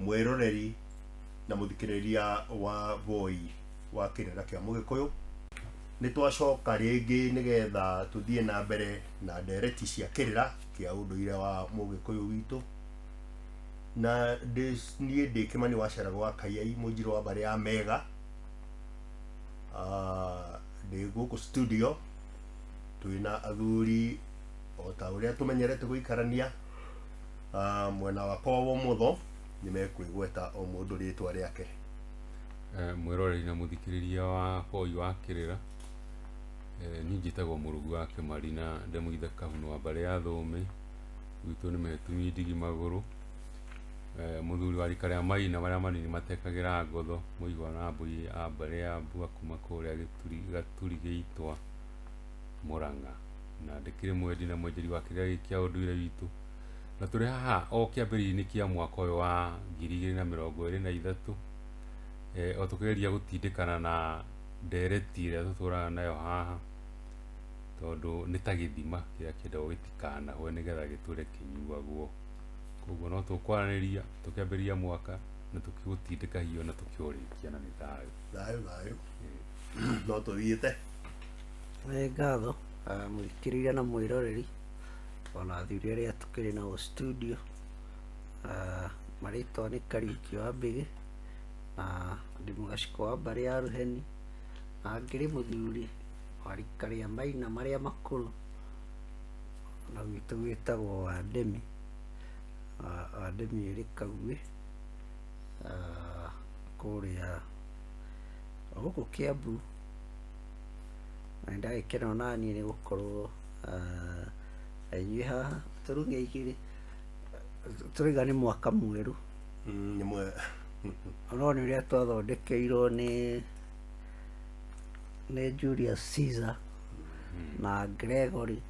Mwĩroreri na mũthikĩrĩria wa Voi wa kĩrĩra kĩa Mũgĩkũyũ. Nĩ twacoka rĩngĩ nĩgetha tũthiĩ na mbere na ndereti cia kĩrĩra kĩa ũndũire wa Mũgĩkũyũ witũ. Na niĩ ndĩ Kĩmani wa Ceragũ wa Kaiyai, mũnjirũ wa mbarĩ ya Mega. Ndĩ gũkũ studio twĩna athuri o ta ũrĩa tũmenyerete gũikarania. Mwena wakwa wa ũmotho nĩ mekwĩgweta o mũndũ rĩtwa rĩake. Mwĩroreri na mũthikĩrĩria wa Voi wa Kĩrĩra, niĩ njĩtagwo Mũrũgu wa Kĩmari na ndĩ mũithe Kahuno wa mbarĩ ya Thũũmĩ, gwitũ nĩ Metumi Ndigi Magũrũ, mũthuri wa rika rĩa Maina marĩa manini matekagĩra ngotho, mũigua na mbũi a mbarĩ ya Mbua kuma kũrĩa Gĩturi Gaturi Gĩitwa, Mũrang'a. Na ndĩkĩrĩ mwendi na mwenjeri wa kĩrĩra gĩkĩ kĩa ũndũire witũ. Na tũrĩ haha o kĩambĩrĩria-inĩ kĩa mwaka ũyũ wa 2023, o tũkĩgeria gũtindĩkana na ndereti ĩrĩa tũtũraga nayo haha, tondũ nĩ ta gĩthima kĩrĩa kĩendagwo gĩtikanahwe nĩgetha gĩtũre kĩnyuagwo. Koguo no tũkwaranĩria tũkĩambĩrĩria mwaka na tũkĩũtindĩka hiyo na tũkĩũrĩkia na nĩ thayũ. Thayũ thayũ. No tũthiĩte. Nĩ ngatho mũthikĩrĩria na mwĩroreri ona athuri arĩa tũkĩrĩ nao studio. Marĩtwa nĩ Kariũki wa Mbĩgĩ na ndĩ mũgacikũ wa mbarĩ ya Rũheni na ngĩrĩ mũthuri wa rika rĩa Maina marĩa makũrũ na gwitũ gwĩtagwo Wandemi, Wandemi ĩrĩ Kaguĩ kũrĩa gũkũ Kĩambu. Na nĩ ndagĩkena o naniĩ nĩ gũkorwo na inyuĩ haha tũrugĩ igĩrĩ, tũrauga nĩ mwaka mwerũ. Nĩ mwe No nĩ ũrĩa twathondekeirwo nĩ Julius Caesar na Gregory,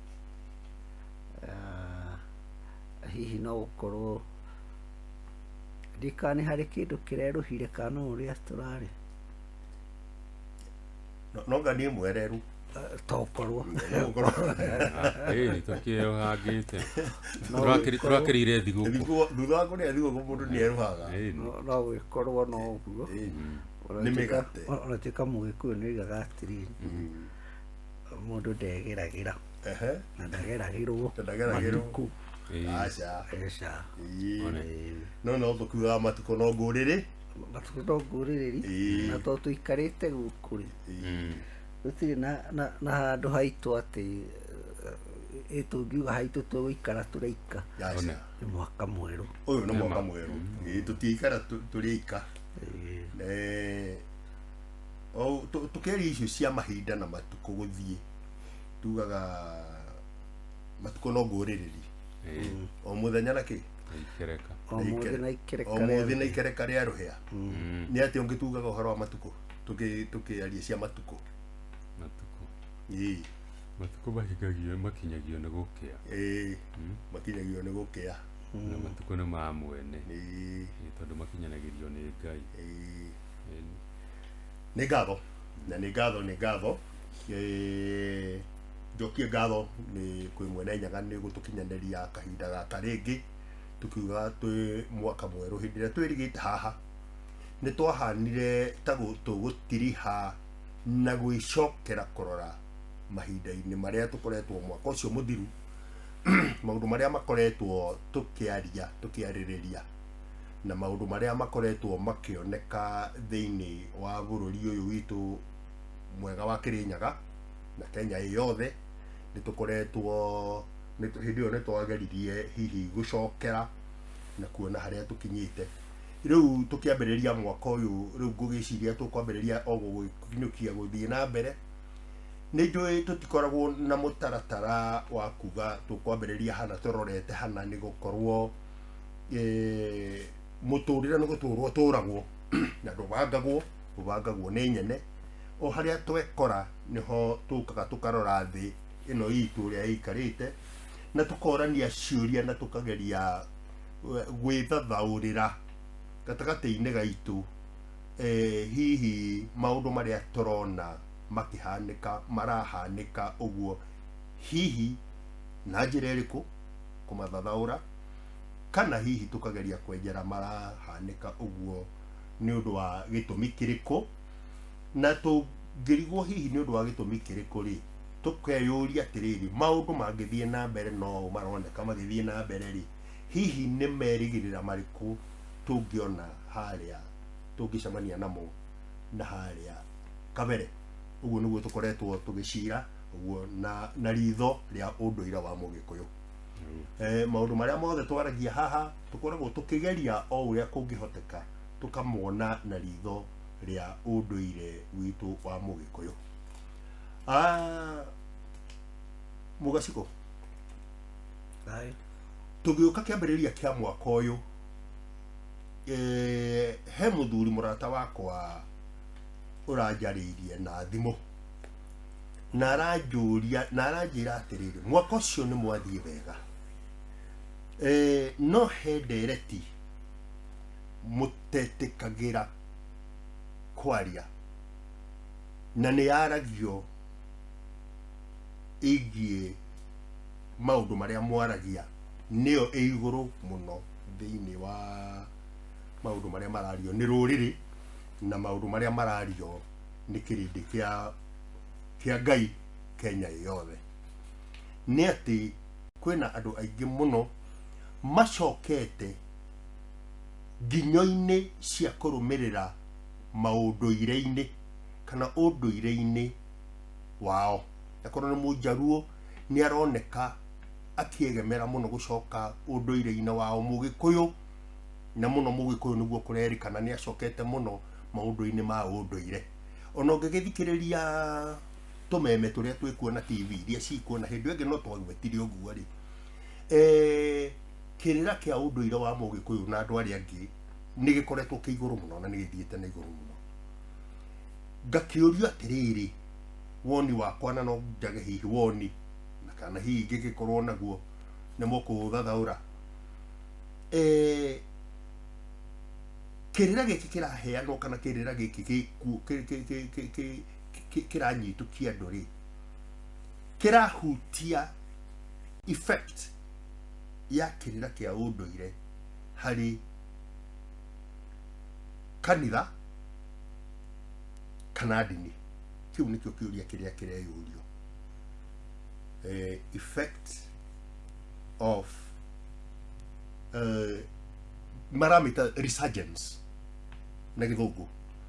hihi no gũkorwo ndiũĩ kana nĩ harĩ kĩndũ kĩrerũhire kana no ũrĩa tũrarĩ. No nga niĩ mwereru. Tokorwo. No gũkorwo. Ĩĩ tũkĩehangĩte. No Tũrakĩrĩire thigũkũ. Thigũkũ, thutha wa kũrĩa thigũkũ mũndũ nĩ erũhaga. Ĩĩ. No gũgĩkorwo no ũguo. Ĩĩ. Ona Nĩ tuĩka- mĩgate. Ona tuĩka mũgĩkũyũ nĩ oigaga atĩrĩrĩ, mũndũ ndegeragĩra na ndageragĩrwo Na ndageragĩrwo. matukũ. Ĩĩ. Aca. Eca. Ĩĩ. One. No tũkiugaga matukũ no ngũrĩrĩ. Matukũ no ngũrĩrĩri. Ĩĩ. Na tondũ tũikarĩte gũkũ rĩ, gũtirĩ na handũ haitũ atĩ ĩ tũngiuga haitũ tũgũikara tũraika. Aca. One. Nĩ mwaka mwerũ. Ũyũ nĩ mwaka mwerũ. Ĩĩ, tũtiikara tũrĩ aika. O tũkĩaria icio cia mahinda na matukũ gũthiĩ, tugaga matukũ no ngũrĩrĩri. O mũthenya na kĩ? Ikereka. O mũthĩ na ikereka O rĩa mũthĩ na ikereka rĩa rũhĩa. Nĩ atĩ ũngĩ tugaga ũhoro wa matukũ tũkĩaria cia matukũ. Matukũ. Ĩĩ. Matukũ mahingagio makinyagio nĩ gũkĩa. Ĩĩ. Makinyagio nĩ gũkĩa. Na matukũ nĩ ma mwene. Ĩĩ. Ĩĩ, tondũ makinyanagĩrio nĩ Ngai. Ĩĩ. Ĩĩ. Nĩ ngatho na nĩ ngatho nĩ ngatho. Ĩĩ, njokie ngatho nĩ kwĩ Mwene Nyaga nĩ gũtũkinyanĩria kahinda gaka rĩngĩ tukiuga twĩ mwaka mwerũ. Hĩndĩ ĩrĩa twĩrigĩte haha nĩ twahanire ta tũgũtiriha na gwĩcokera kũrora mahinda-inĩ marĩa tũkoretwo mwaka ũcio mũthiru, maũndũ marĩa makoretwo tũkĩaria tũkĩarĩrĩria na maũndũ marĩa makoretwo makĩoneka thĩinĩ wa bũrũri ũyũ witũ mwega wa Kĩrĩnyaga na Kenya ĩ yothe. Nĩ tũkoretwo hĩndĩ ĩyo nĩ twageririe hihi gũcokera na kuona harĩa tũkinyĩte. Rĩu tũkĩambĩrĩria mwaka ũyũ, rĩu ngũgĩciria tũkwambĩrĩria o gũgĩkinyũkia gũthiĩ na mbere. Nĩ njũĩ tũtikoragwo na mũtaratara wa kuga tũkwambĩrĩria hana tũrorete hana, nĩ gũkorwo mũtũrĩre nĩ gũtũrwo ũtũragwo na ndũbangagwo, ũbangagwo nĩ nyene. O harĩa twekora nĩho tũkaga tũkarora thĩ ĩno itũ ũrĩa ĩikarĩte na tũkorania ciũria na tũkageria gwĩthathaũrĩra gatagatĩ-inĩ gaitũ, hihi maũndũ marĩa tũrona makĩhanĩka marahanĩka ũguo hihi na njĩra ĩrĩkũ kũmathathaũra. Kana hihi tũkageria kwenjera marahanĩka ũguo nĩ ũndũ wa gĩtũmi kĩrĩkũ, na tũngĩrigwo hihi nĩ ũndũ wa gĩtũmi kĩrĩkũ rĩ, tũkeyũria atĩrĩrĩ, maũndũ mangĩthiĩ na mbere no ũũ maroneka magĩthiĩ na mbere rĩ, hihi nĩ merĩgĩrĩra marĩkũ tũngĩona harĩa tũngĩcemania namo na harĩa kabere. Ũguo nĩguo tũkoretwo tũgĩcira ũguo na ritho rĩa ũndũire wa Mũgĩkũyũ. Maũndũ marĩa mothe twaragia haha tũkoragwo tũkĩgeria o ũrĩa kũngĩhoteka tũkamona na ritho rĩa ũndũire witũ wa Mũgĩkũyũ. Mũgacikũ, Thayũ. Tũgĩũka kĩambĩrĩria kĩa mwaka ũyũ, he mũthuri mũrata wakwa ũranjarĩirie na thimũ na aranjũria na aranjĩra atĩrĩrĩ, mwaka ũcio nĩ mwathiĩ wega, no he ndereti mũtetĩkagĩra kwaria na nĩ yaragio ĩgiĩ maũndũ marĩa mwaragia, nĩyo ĩ igũrũ mũno thĩinĩ wa maũndũ marĩa marario nĩ rũrĩrĩ na maũndũ marĩa marario nĩ kĩrĩndĩ kĩa Ngai Kenya yothe. Nĩ atĩ kwĩna andũ aingĩ mũno macokete nginyo-inĩ cia kũrũmĩrĩra maũndũire-inĩ kana ũndũire-inĩ wao. Akorwo nĩ Mũnjaruo nĩ aroneka akĩegemera mũno gũcoka ũndũire-inĩ wao. Mũgĩkũyũ na mũno Mũgĩkũyũ nĩguo kũrerĩkana nĩ acokete mũno maũndũ-inĩ ma ũndũire. Ona ũngĩgĩthikĩrĩria tũmeme tũrĩa twĩkuo na TV iria cikuo na hĩndĩ ĩyo ĩngĩ no twagwetire ũguo rĩ, kĩrĩra kĩa ũndũire wa Mũgĩkũyũ na andũ arĩa angĩ nĩ gĩkoretwo kĩ igũrũ mũno na nĩ gĩthiĩte na igũrũ mũno. Ngakĩũrio atĩrĩrĩ, woni wakwa na no njage hihi woni na kana hihi ngĩgĩkorwo naguo nĩ mũkũũthathaũra, kĩrĩra gĩkĩ kĩraheanwo kana kĩrĩra gĩkĩ kĩranyitũkia andũ rĩ, kĩrahutia effect ya kĩrĩra kĩa ũndũire harĩ kanitha kana ndini. Kĩu nĩkĩo kĩũria kĩrĩa kĩreyũrio. Effect of maramĩta resurgence na gĩthũngũ,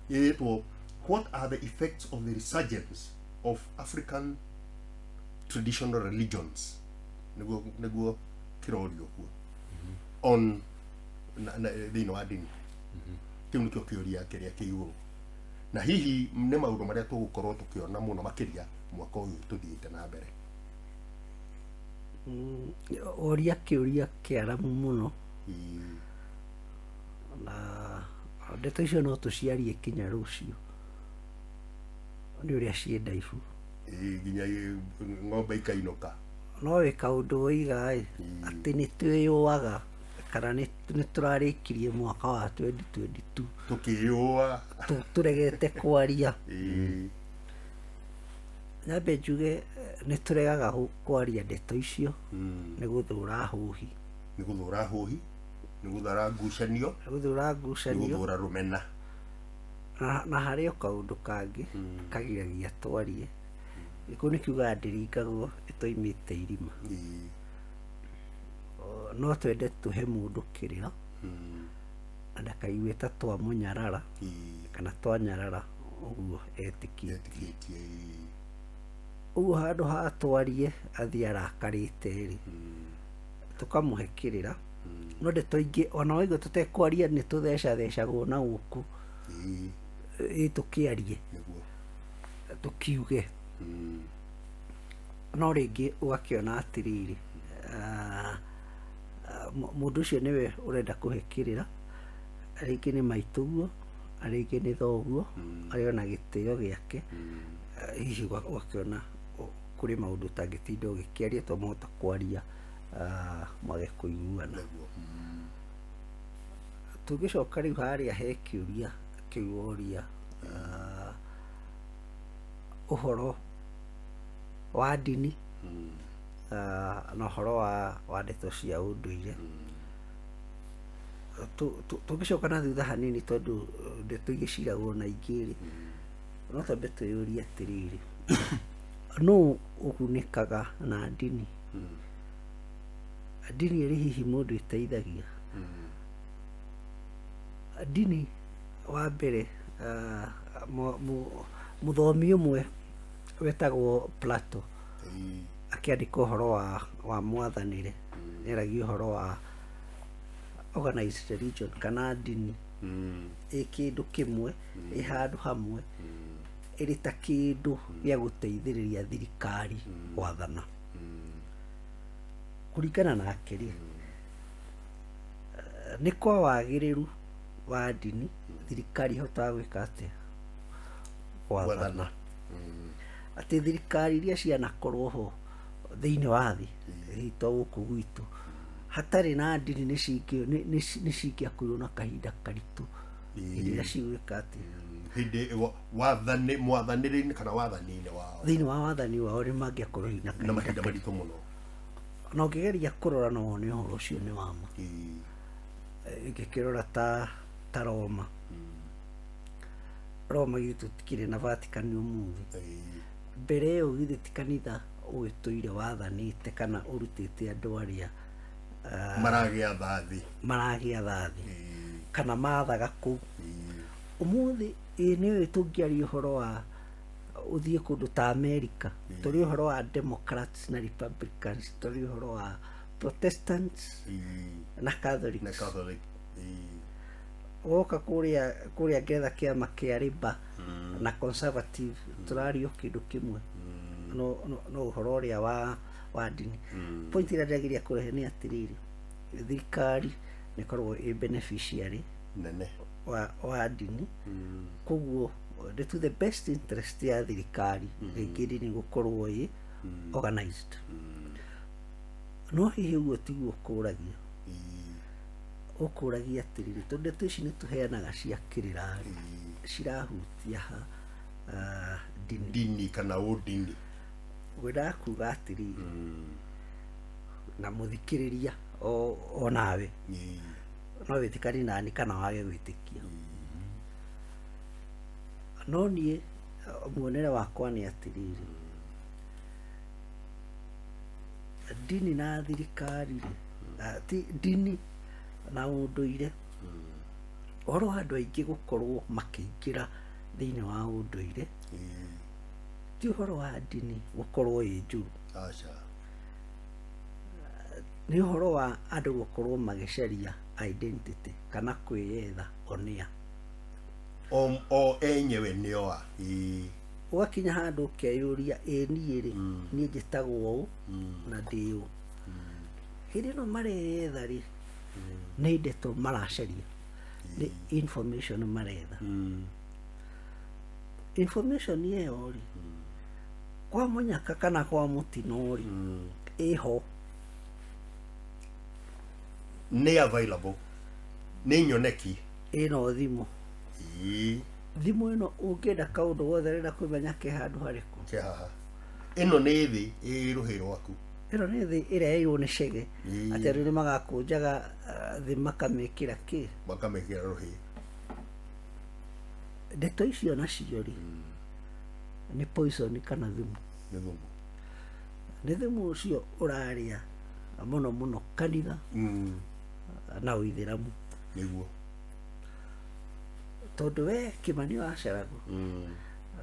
ĩtwo what are the effects of the resurgence of African traditional religions, nĩguo kĩrorio kuo on na thĩinĩ wa ndini. Kĩu nĩkĩo kĩũria kĩrĩa kĩ igũrũ na hihi nĩ maũndũ marĩa tũgũkorwo tũkĩona mũno makĩria mwaka ũyũ tũthiĩte na mbere. Oria kĩũria kĩaramu mũno na ndeto icio no tũciarie kinya rũciũ nĩ ũrĩa ciĩ ndaibu. Nginya ng'ombe ikainũka. No wĩ kaũndũ woiga ĩ atĩ nĩ twĩyũaga kana nĩ tũrarĩkirie mwaka wa 2022 tũkĩyũa, tũregete kwaria. Nyambe njuge nĩ tũregaga kwaria ndeto icio nĩ gũthũra hũhi. Nĩ gũthũra hũhi, nĩ gũthũra ngucanio, nĩ gũthũra ngucanio, nĩ gũthũra rũmena. Na harĩ o kaũndũ kangĩ kagiragia twarie. Gĩkũyũ nĩ kiugaga ndĩringagwo ĩtoimĩte irima. No twende tũhe mũndũ kĩrĩra na ndakaigue ta twamũnyarara kana twanyarara ũguo etĩkĩtie. Ũguo handũ ha twarie athiĩ arakarĩte rĩ, tũkamũhe kĩrĩra. No ndeto ingĩ ona waigua tũtekwaria nĩ tũthecathecagwo na gũkũ ĩ tũkĩarie tũkiuge. No rĩngĩ ũgakĩona atĩrĩrĩ, mũndũ ũcio nĩwe ũrenda kũhe kĩrĩra, rĩngĩ nĩ maitũguo, rĩngĩ nĩ thoguo, arĩ ona gĩtĩo gĩake, hihi ũgakĩona kũrĩ maũndũ ũtangĩtinda ũgĩkĩaria tondũ mwahota kwaria mwage kũiguana. Tũngĩcoka rĩu harĩa he kĩũria kĩu woria, ũhoro wa ndini na ũhoro wa ndeto cia ũndũire. Tũngĩcoka na thutha hanini tondũ ndeto igĩciragwo na ingĩ rĩ, no twambe twĩyũrie atĩrĩrĩ, nũ ũgunĩkaga na ndini? Ndini ĩrĩ hihi mũndũ ĩteithagia? Ndini wa mbere, mũthomi ũmwe wetagwo Plato akĩandĩka ũhoro wa mwathanĩre, nĩaragia ũhoro wa organized religion kana ndini ĩ kĩndũ kĩmwe, ĩ handũ hamwe, ĩrĩ ta kĩndũ gĩa gũteithĩrĩria thirikari gwathana. Kũringana nake rĩ, nĩ kwa wagĩrĩru wa ndini thirikari ĩhotaga gwĩka atĩa? Gwathana. Atĩ thirikari iria cianakorwo ho thĩinĩ wa thĩ, hihi to gũkũ gwitũ, hatarĩ na ndini nĩ cingĩakorirwo na kahinda karitũ hĩndĩ ĩrĩa cigwĩka atĩa? Hĩndĩ wathani mwathanĩre-inĩ kana wathani-inĩ wao, thĩinĩ wa wathani wao nĩ mangĩakorwo na na mahinda maritũ mũno. Na ũngĩgeria kũrora no wone ũhoro ũcio nĩ wa ma. Ingĩkĩrora ta Roma, Roma githĩ tũtikĩrĩ na Vatican ũmũthĩ? Mbere ĩyo githĩ ti kanitha ũgĩtũire wathanĩte kana ũrutĩte andũ arĩa maragĩatha thĩ, maragĩatha thĩ kana mathaga kũu ũmũthĩ? Ĩ nĩ ũĩ tũngĩaria ũhoro wa ũthiĩ kũndũ ta America, tũrĩ ũhoro wa Democrats na Republicans, tũrĩ ũhoro wa Protestants na Catholics. Na Catholic. Woka kũrĩa Ngeretha, kĩama kĩa Labour na Conservative, tũraria o kĩndũ kĩmwe, no ũhoro ũrĩa wa ndini. Point ĩrĩa ndĩrageria kũrehe nĩ atĩrĩrĩ, thirikari nĩ ĩkoragwo ĩ beneficiary nene wa ndini. Koguo nĩ to the best interest ya thirikari rĩngĩ ndini gũkorwo ĩ organized. No hihi ũguo tiguo kũragia? Ũkũragia atĩrĩrĩ, tondũ ndeto ici nĩ tũheanaga cia kĩrĩra rĩ, cirahutia ha ndini? Ndini kana ũndini. Ngwendaga kuga atĩrĩrĩ, na mũthikĩrĩria o nawe no wĩtĩkanie nani kana wage gwĩtĩkia, no niĩ muonere wakwa nĩ atĩrĩrĩ, ndini na thirikari rĩ, ti ndini na ũndũire, ũhoro wa andũ aingĩ gũkorwo makĩingĩra thĩinĩ wa ũndũire ti ũhoro wa ndini gũkorwo ĩ njũru. Aca. Nĩ ũhoro wa andũ gũkorwo magĩcaria identity kana kwĩyetha onĩa. O enyewe nĩo a. Ũgakinya handũ ũkeyũria, ĩ niĩ rĩ, niĩ njĩtagwo ũũ na ndĩ ũ? Hĩndĩ ĩno mareyetha rĩ, nĩ ndeto maracaria, nĩ information maretha. Information ĩyo rĩ, kwa mũnyaka kana kwa mũtino rĩ, ĩho. Nĩ available, nĩ nyoneki. Ĩno thimũ. Thimũ ĩno ũngĩenda kaũndũ gothe ũrenda kũmenya ke handũ harĩkũ? Ke haha. Ĩno nĩ thĩ ĩ rũhĩ rwaku. Ĩno nĩ thĩ ĩrĩa yairwo nĩ Chege, atĩ andũ nĩ magakũnjaga thĩ makamĩkĩra kĩ? Makamĩkĩra rũhĩ. Ndeto icio nacio rĩ, nĩ poison kana thumu. Nĩ thumu. Nĩ thumu ũcio ũrarĩa mũno mũno kanitha na ũithĩramu. Nĩguo. Tondũ we Kĩmani wa Caragu,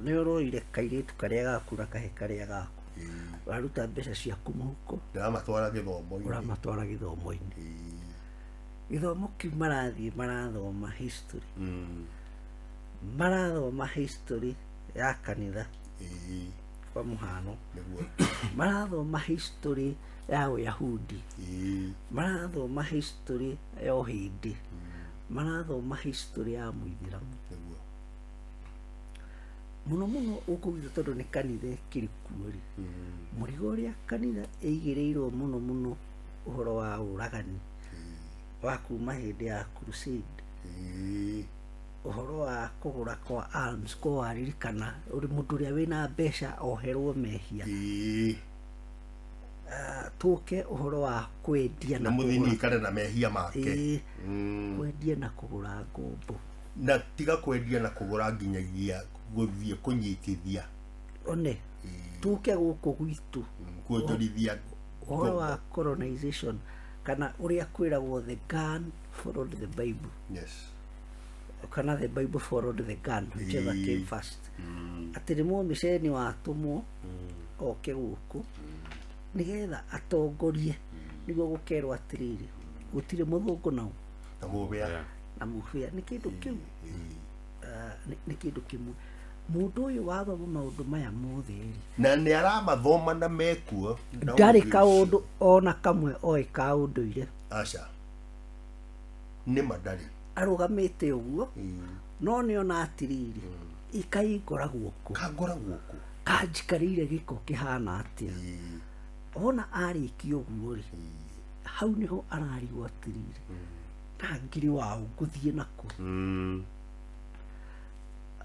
nĩ ũroire kairĩtu karĩa gaku na kahe karĩa gaku, ũraruta mbeca ciaku mũhuko. Ndĩramatwara gĩthomo-inĩ. Ũramatwara gĩthomo-inĩ. Gĩthomo kĩu marathiĩ marathoma history, marathoma history ya kanitha, kwa mũhano, Nĩguo. marathoma history ya Ũyahudi, marathoma history ya Ũhĩndĩ, marathoma history ya Mũithĩramu. Nĩguo. Mũno mũno gũkũ gwitũ, tondũ nĩ kanitha ĩkĩrĩ kuo rĩ, mũrigo ũrĩa kanitha ĩigĩrĩirwo mũno mũno, ũhoro wa ũragani wa kuma hĩndĩ ya crusade, ũhoro wa kũgũra kwa alms, kwa waririkana ũrĩ mũndũ ũrĩa wĩna mbeca oherwo mehia. Tũke ũhoro wa kwendia na na mũthini kũgũra. ikare na mehia make. Ĩĩ, kwendia na kũgũra ngombo. Na tiga kwendia na kũgũra, nginyagia gũthiĩ kũnyitithia. One tũke gũkũ gwitũ. Kuonjorithia. Ũhoro wa colonization, kana ũrĩa kwĩragwo the gun followed the Bible, yes kana the Bible followed the gun, whichever Ĩĩ. came first, atĩ nĩ mũmĩceni watũmwo oke gũkũ nĩgetha atongorie, nĩguo gũkerwo atĩrĩrĩ, gũtirĩ mũthũngũ nao na mũbĩa. Yeah. Na mũbĩa nĩ kĩndũ kĩu. Nĩ kĩndũ kĩmwe mũndũ ũyũ wathoma maũndũ maya mothe rĩ, Na nĩ aramathoma na mekuo na ndarĩ ũndũ kaũndũ ũcio. ona kamwe oĩ ka ũndũire. Aca, nĩ ma ndarĩ. Arũgamĩte ũguo, no nĩ ona atĩrĩrĩ, ikaingora guoko. Kangora guoko. Kanjikarĩire gĩko kĩhana atĩa. Ona arĩkia ũguo rĩ, hau nĩho ararigwo atĩrĩrĩ, na ngiri waũ ngũthiĩ nako.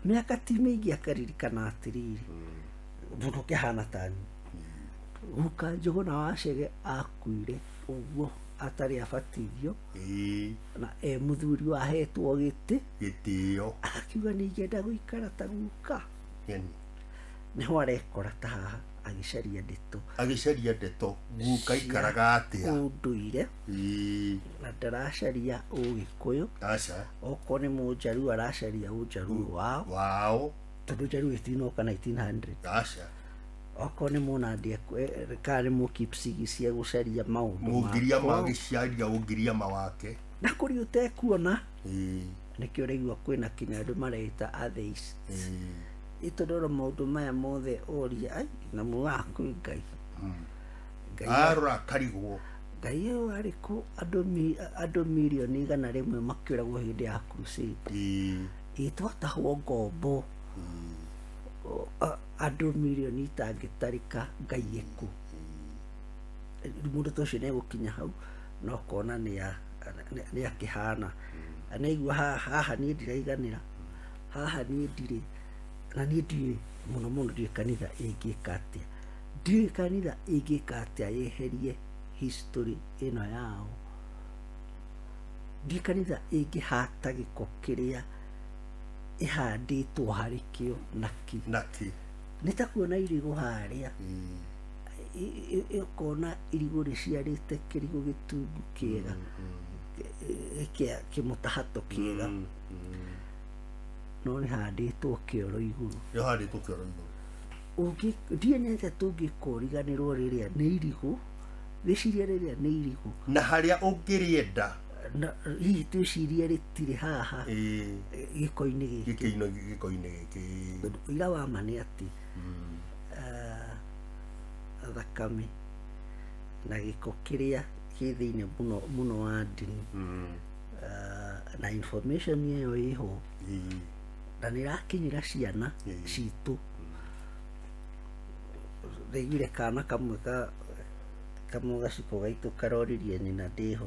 Mĩaka ti mĩingĩ akaririkana atĩrĩrĩ, mũndũ ũkĩhana tani guka Njũgũna wa Chege akuire ũguo atarĩ abatithio, na e mũthuri wahetwo gĩtĩ. Gĩtĩo. Agakiuga nĩ ingĩenda gũikara ta guka. Yani. Nĩho arekora ta haha agĩcaria ndeto. Agĩcaria ndeto guka ikaraga atĩa. Ũndũire. Na ndaracaria ũgĩkũyũ. Aca. Okorwo nĩ mũnjaruo, aracaria ũnjaruo wao. Wao. Tondũ njaruo itinoka 1900. Aca. Okorwo nĩ mũnandi kana nĩ mũkipsigis, egũcaria maũndũ mũngiriama. makwa. Agĩcaria ũngiriama wake. Na kũrĩ ũtekuona, nĩkĩo ũraigua kwĩna kinya andũ mareita atheist. Ĩtondoro maũndũ maya mothe oria ai na waku Ngai, Ngai. Arora akarigwo. Ngai ũyũ arĩ kũ? Andũ mirioni 100 makĩũragwo hĩndĩ ya crusade. Ĩ twatahwo ngombo, andũ mirioni itangĩtarĩka, Ngai ĩkũ? Rĩu mũndũ ta ũcio nĩegũkinya hau na ũkona nĩ akĩhana nĩaigua haha niĩ ndiraiganĩra haha, niĩ ndirĩ na niĩ ndiũĩ mũno mũno, ndiũĩ kanitha ĩngĩka atĩa, ndiũĩ kanitha ĩngĩka atĩa yeherie history ĩno yao, ndiũĩ kanitha ĩngĩhata gĩko kĩrĩa ĩhandĩtwo harĩ kĩo nakĩ. Naki. Nĩ ta kuona irigũ harĩa, ũkona irigũ rĩciarĩte kĩrigũ gĩtungu kĩega, kĩa kĩmũtahato kĩega, no nĩ handĩtwo kĩoro igũrũ. Nĩhandĩtwo kĩoro igũrũ. Ũngĩ ndiĩ nĩ atĩa tũngĩkoriganĩrwo rĩrĩa nĩ irigũ, rĩciria rĩrĩa nĩ irigũ. Na harĩa ũngĩrĩenda. Na hihi twĩcirie rĩtirĩ haha gĩko-inĩ gĩkĩ. Gĩko-inĩ gĩkĩ. Tondũ ũira wa ma nĩ atĩ thakame na gĩko kĩrĩa kĩ thĩinĩ mũno mũno wa ndini, na information ĩyo ĩho, na nĩ ĩrakinyĩra ciana citũ. Ndaiguire kana kamwe ka kamwe gaciko gaitũ karoririe nyina ndĩho,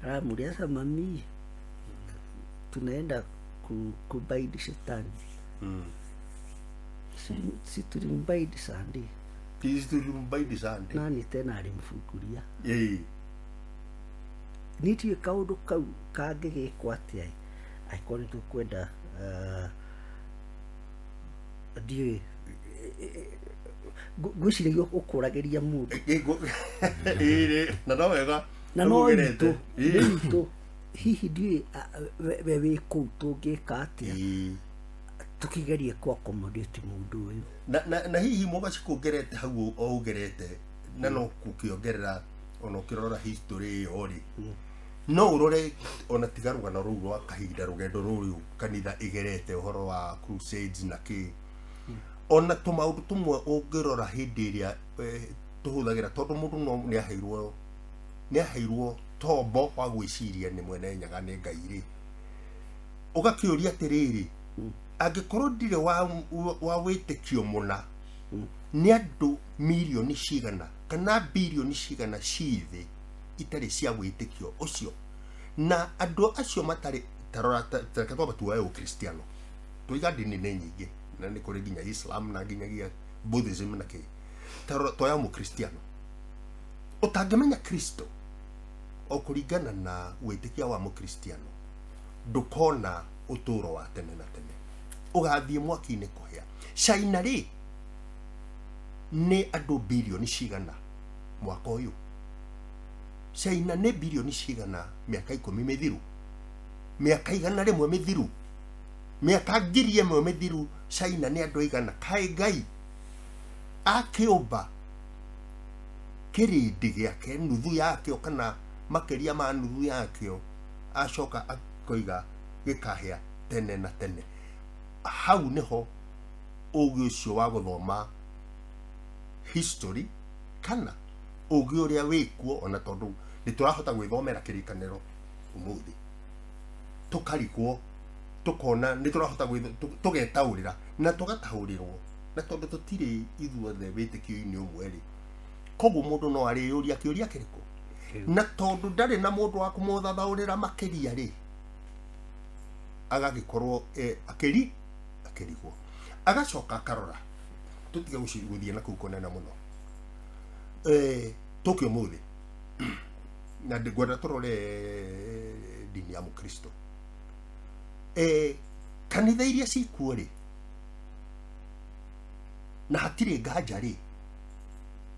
karamũria, "Sasa mami, tunaenda kubaidi shetani?" Si tulimbaidi Sunday? Sisi tulimbaidi Sunday. Nani tena alimfungulia? Niĩ ndiũĩ kaũndũ kau kangĩgĩkwo atĩa angĩkorwo nĩ tũkwenda, ndiũĩ, ngwĩciragia ũkũragĩria mũndũ. Ĩĩ, na no wega. Na no ũgerete. itũ nĩ itũ hihi, ndiũĩ we wĩ kũu tũngĩka atĩa tũkĩgerie ku accommodate mũndũ ũyũ. Na hihi mũgacikũ ngerete hau o ũgerete na no gũkĩongerera, ona ũkĩrora history ĩyo rĩ, no ũrore ona tiga rũgano rũu rwa kahinda, rũgendo rũrũ kanitha ĩgerete, ũhoro wa crusades na kĩ, ona tũmaũndũ tũmwe ũngĩrora hĩndĩ ĩrĩa tũhũthagĩra, tondũ mũndũ no nĩ aheirwo tombo wa gwĩciria nĩ mwene Nyaga nĩ Ngai rĩ, ũgakĩũria atĩrĩrĩ, angĩkorwo ndirĩ wa wĩtĩkio mũna, nĩ andũ mirioni cigana kana birioni cigana ci thĩ itarĩ cia wĩtĩkio ũcio? Na andũ acio matarĩ, tarora reke twambe tuoe ũkristiano, tũiga ndini nĩ nyingĩ na nĩ kũrĩ nginya Islam na nginyagia Buddhism na kĩ, tarora toya mũkristiano. Ũtangĩmenya Kristo o kũringana na wĩtĩkia wa mũkristiano, ndũkona ũtũũro wa tene na tene, ũgathiĩ mwaki-inĩ kũhĩa. China rĩ, nĩ andũ bilioni cigana mwaka ũyũ? China nĩ bilioni cigana mĩaka 10 mĩthiru, mĩaka 100 mĩthiru, mĩaka 1000 mĩthiru? China nĩ andũ aigana? Kaĩ Ngai akĩũmba kĩrĩndĩ gĩake, nuthu yakĩo kana makĩria ma nuthu yakĩo, acoka akoiga gĩkahĩa tene na tene. Hau nĩho ũgĩ ũcio wa gũthoma history kana ũgĩ ũrĩa wĩkuo, ona tondũ nĩ tũrahota gwĩthomera kĩrĩkanĩro ũmũthĩ, tũkarigwo, tũkona nĩ tũrahota tũgetaũrĩra na tũgataũrĩrwo, na tondũ tũtirĩ ithuothe wĩtĩkio-inĩ ũmwe rĩ, koguo mũndũ no arĩyũria kĩũria kĩrĩkũ, na tondũ ndarĩ na mũndũ wa kũmũthathaũrĩra makĩria rĩ, agagĩkorwo akĩrigwo, agacoka akarora. Tũtige gũthiĩ na kũu kũnene mũno. Tũke ũmũthĩ na ngwenda tũrore ndini ya mũkristo. Kanitha iria cikuo rĩ, na hatirĩ nganja rĩ,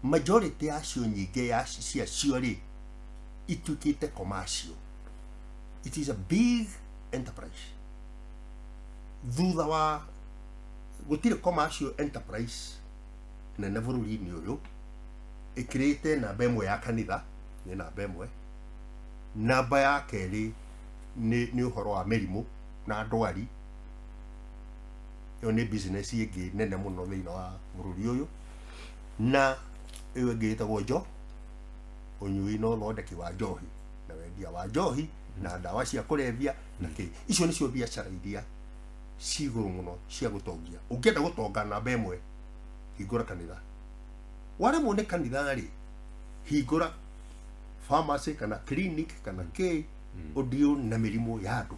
majority yacio, nyingĩ ya ciacio rĩ, ituĩkĩte commercial. It is a big enterprise. Thutha wa gũtirĩ commercial enterprise nene bũrũri-inĩ ũyũ ĩkĩrĩte namba ĩmwe ya kanitha, nĩ namba ĩmwe. Namba ya kerĩ nĩ ũhoro wa mĩrimũ na ndwari, ĩyo nĩ business ĩngĩ nene mũno thĩinĩ wa bũrũri ũyũ. Na ĩyo ĩngĩ ĩtagwo ũnyui na ũthondeki wa njohi na wendia wa njohi na ndawa cia kũrebia na kĩ. Icio nĩcio biacara iria ci igũrũ mũno cia gũtongia. Ũngĩenda gũtonga, namba ĩmwe, hingũra kanitha. Waremwo nĩ kanitha rĩ, hingũra pharmacy kana clinic kana kĩ, ũndiũ na mĩrimũ ya andũ,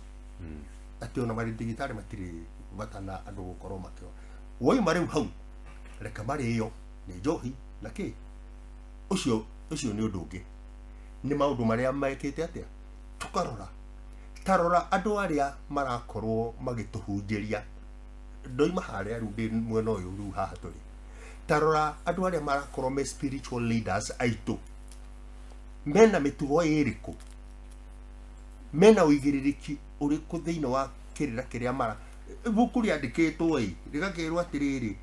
atĩ ona marĩndagĩtarĩ matirĩ bata na andũ gũkorwo makĩo. Woima rĩu hau, reke marĩo nĩ njohi na kĩ. Ũcio nĩ ũndũ ũngĩ, nĩ maũndũ marĩa mekĩte atĩa. Tũkarora, tarora andũ arĩa marakorwo magĩtũhunjĩria. Ndoima harĩa rĩu ndĩ mwena ũyũ rĩu haha tũrĩ, tarora andũ arĩa marakorwo me spiritual leaders aitũ, mena mĩtugo ĩrĩkũ, mena ũigĩrĩrĩki ũrĩkũ thĩinĩ wa kĩrĩra kĩrĩa mara ibuku rĩandĩkĩtwo ĩ, rĩgakĩrwo atĩrĩrĩ,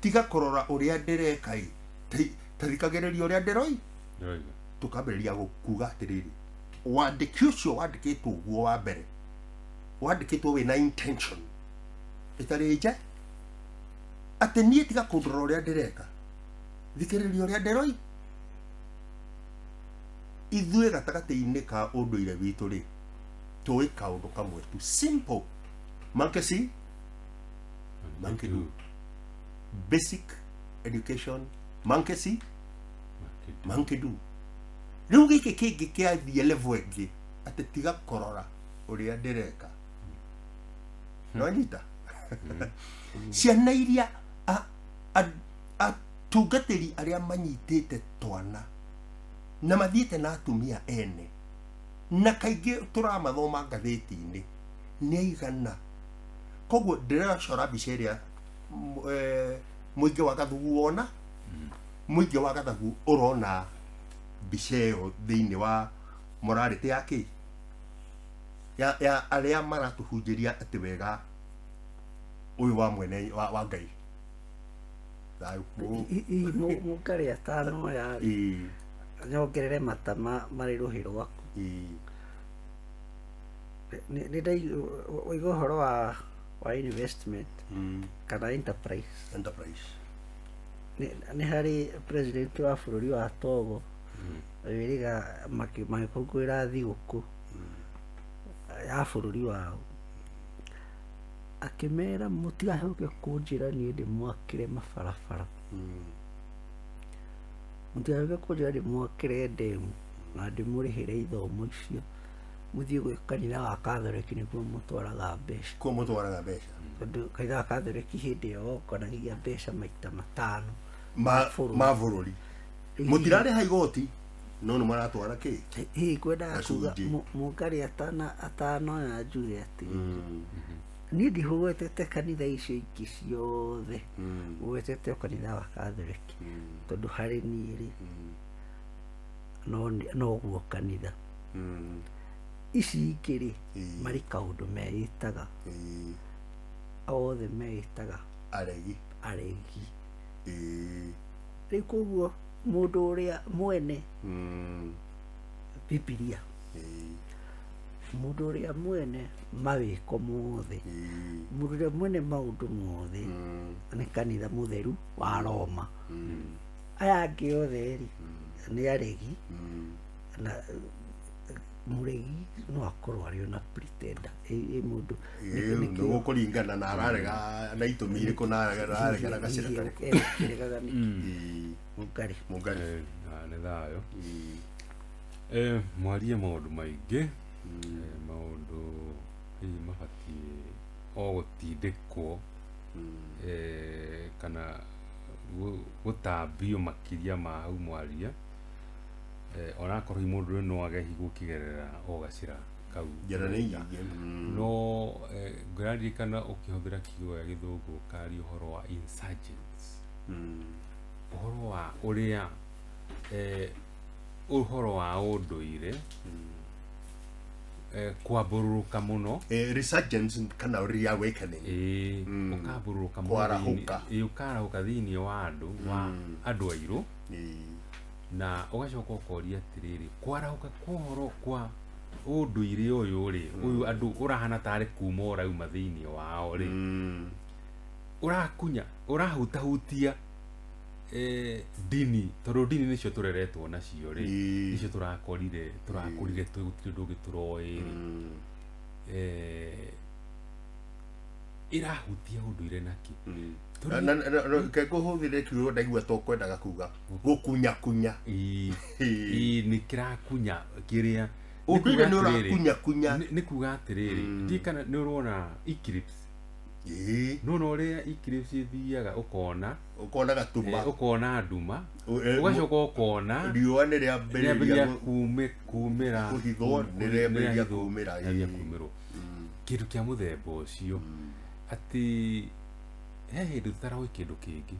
tiga kũrora ũrĩa ndĩreka ĩ, ta thikagĩrĩria ũrĩa ndĩroi. Ndĩroiga. Tũkambĩrĩria kuga atĩrĩrĩ, wandĩki ũcio wandĩkĩtwo ũguo wa mbere wandĩkĩtwo wĩna intention ĩtarĩ nje, atĩ niĩ tiga kũndora ũrĩa ndĩreka, thikĩrĩria ũrĩa ndĩroi. Ithuĩ gatagatĩ-inĩ ka ũndũire witũ rĩ, tũĩ kaũndũ kamwe tu simple: monkey see, monkey do. Basic education, monkey see, monkey do. Rĩu gĩkĩ kĩngĩ kĩathiĩ level ĩngĩ, atĩ tiga kũrora ũrĩa ndĩreka. Nonyita ciana iria atungatĩri arĩa manyitĩte twana na mathiĩte na atumia ene, na kaingĩ tũramathoma ngathĩti-inĩ, nĩ aigana. Koguo ndĩracora mbica ĩrĩa mũingĩ wa Gathugu wona, mũingĩ wa Gathagu ũrona mbica ĩyo thĩinĩ wa morality ya kĩ ya arĩa maratũhunjĩria atĩ wega ũyũ wa mwene wa Ngai thayũ. Hihi mũkarĩ atano aya nyongerere mata marĩ rũhĩ rwaku. Nĩ waigua ũhoro wa investment kana enterprise. Enterprise. Nĩ harĩ president wa bũrũri wa Togo wĩrĩga magĩkũngũĩra thigũkũ ya bũrũri wao, akĩmera, "Mũtigacoke kũnjĩra niĩ ndĩmwakĩre mabarabara, mũtigacoke kũnjĩra ndĩmwakĩre ndemu na ndĩmũrĩhĩre ithomo icio. Mũthiĩ gwĩ kanitha wa Katholeki, nĩkuo mũtwaraga mbeca." Kuo mũtwaraga mbeca. Tondũ kanitha wa Katholeki hĩndĩ ĩyo wokanagia mbeca maita 5 ma bũrũri. Ma bũrũri. Mũtirarĩha igoti. No nĩ maratwara kĩ? Hihi kwendaga kuga Gacunjĩ. Mũngarĩ atanoya njuge atĩrĩrĩ, niĩ ndihũgwetete kanitha icio ingĩ ciothe, ngwetete o kanitha wa Catholic, tondũ harĩ niĩ rĩ, noguo kanitha ici ingĩ rĩ, marĩ kaũndũ meĩtaga, othe meĩtaga aregi. Aregi. Rĩu koguo mũndũ ũrĩa mwene Bibilia, mũndũ ũrĩa mwene mawĩko mothe, mũndũ ũrĩa mwene maũndũ mothe nĩ kanitha mũtheru wa Roma. Aya angĩ othe rĩ, nĩ aregi. Na mũregi no akorwo arĩ ona pretender, ĩ mũndũ Nĩ gũkũringana na ararega na itũmi irĩkũ, na ararega na gacĩra karĩkũ. Ekĩregaga nĩkĩ? Mũngarĩ. Mũngarĩ. Nĩ thayũ. Mwarie maũndũ maingĩ, maũndũ hihi mabatiĩ o gũtindĩkwo kana gũtambio makĩria ma hau mwaria, onakorwo hihi mũndũ no age hihi gũkĩgerera o gacĩra kau. Njĩra nĩ nyingĩ. No ngĩraririkana ũkĩhũthĩra kiugo gĩa gĩthũngũ ũkaria ũhoro wa insurgents, ũhoro wa ũrĩa ũhoro wa ũndũire kwambũrũrũka mũno. Resurgence kana reawakening. Ĩĩ, ũkambũrũrũka mũno. Kwarahũka. Ĩĩ, ũkarahũka thĩinĩ wa andũ, wa andũ airũ. Na ũgacoka ũkoria atĩrĩrĩ, kwarahũka kwa ũhoro kwa ũndũire ũyũ rĩ, ũyũ andũ ũrahana tarĩ kuma ũrauma thĩinĩ wao rĩ, ũrakunya ũrahutahutia ndini, tondũ ndini nĩcio tũreretwo nacio rĩ, nĩcio tũrakorire, tũrakũrire twĩ, gũtirĩ ũndũ ũngĩ tũroĩ rĩ, ĩrahutia ũndũire nakĩ? Ke kũhũthĩre kiugo ndaigua to kwendaga kuga gũkunyakunya. Ĩĩ, nĩ kĩrakunya kĩrĩa nĩ Ũndũire kuga nĩ atĩrĩrĩ, ũrakunyakunya. Nĩ kuga atĩrĩrĩ, ndiĩ kana nĩ ũrona eclipse. Nona ũrĩa eclipse ĩthiaga, ũkona ũkona gatuma. Ũkona nduma, ũgacoka ũkona riũa nĩ rĩambĩrĩria rĩambĩrĩria kumĩra. Kũhithwo, nĩ rĩambĩrĩria kumĩra, rĩambĩrĩria ĩĩ. Kumĩrwo kĩndũ kĩa mũthemba ũcio, atĩ he hĩndĩ tũtaroĩ kĩndũ kĩngĩ,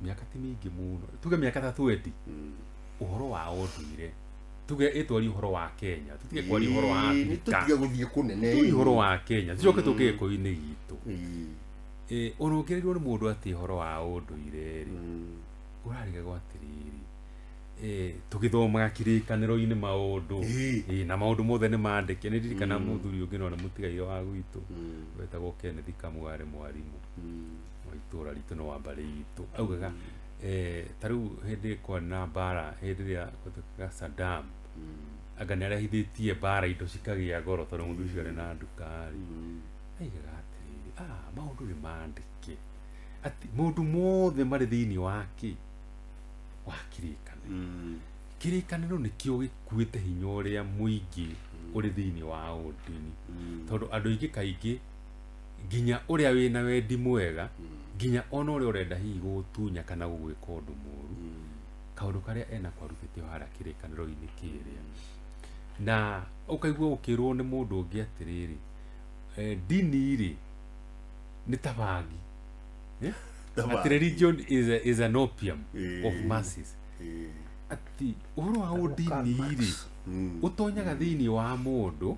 mĩaka ti mĩingĩ mũno, tuge mĩaka ta 20, ũhoro wa ũndũire, tuge ĩtwarie ũhoro wa Kenya, tũtige kwaria ũhoro wa Ĩĩ, nĩ Afrika. tũtige gũthiĩ kũnene. Tũrie ũhoro wa Kenya, tũcoke tũke gĩkũyũ-inĩ gitũ. Ona ũngĩrĩrwo nĩ mũndũ atĩ ũhoro wa ũndũire rĩ, ũrarigagwo atĩrĩrĩ, tũgĩthomaga kĩrĩkanĩro-inĩ maũndũ, na maũndũ mothe nĩ mandĩke. Nĩ ndirikana mũthuri ũngĩ no nĩ mũtigaire wa gwitũ wetagwo Kenneth Kamau, arĩ mwarimũ wa itũũra ritũ no wa mbarĩ itũ, augaga ta rĩu hĩndĩ kwarĩ na mbara, hĩndĩ ĩrĩa gwatuĩkaga Saddam anga nĩ arehithĩtie mbara, indo cikagĩa goro tondũ mũthuri ũcio arĩ na nduka rĩ, aigaga atĩrĩrĩ, maũndũ nĩ mandĩke, atĩ maũndũ mothe marĩ thĩinĩ wa kĩ wa kĩrĩkanĩro. Kĩrĩkanĩro nĩkĩo gĩkuĩte hinya ũrĩa mũingĩ ũrĩ thĩinĩ wa ũndini, tondũ andũ aingĩ kaingĩ, nginya ũrĩa wĩna wendi mwega, nginya ona ũrĩa ũrenda hihi gũgũtunya kana gũgwĩka ũndũ mũru, kaũndũ karĩa enako arutĩte o harĩa kĩrĩkanĩro-inĩ kĩrĩa. Na ũkaigua ũkĩrwo nĩ mũndũ ũngĩ atĩrĩrĩ, ndini rĩ nĩ ta bangi. Eh? Ta Atĩ bangi. religion is an opium of masses. Atĩ ũhoro wa ũndini rĩ, Marx. ũtonyaga thĩinĩ wa mũndũ,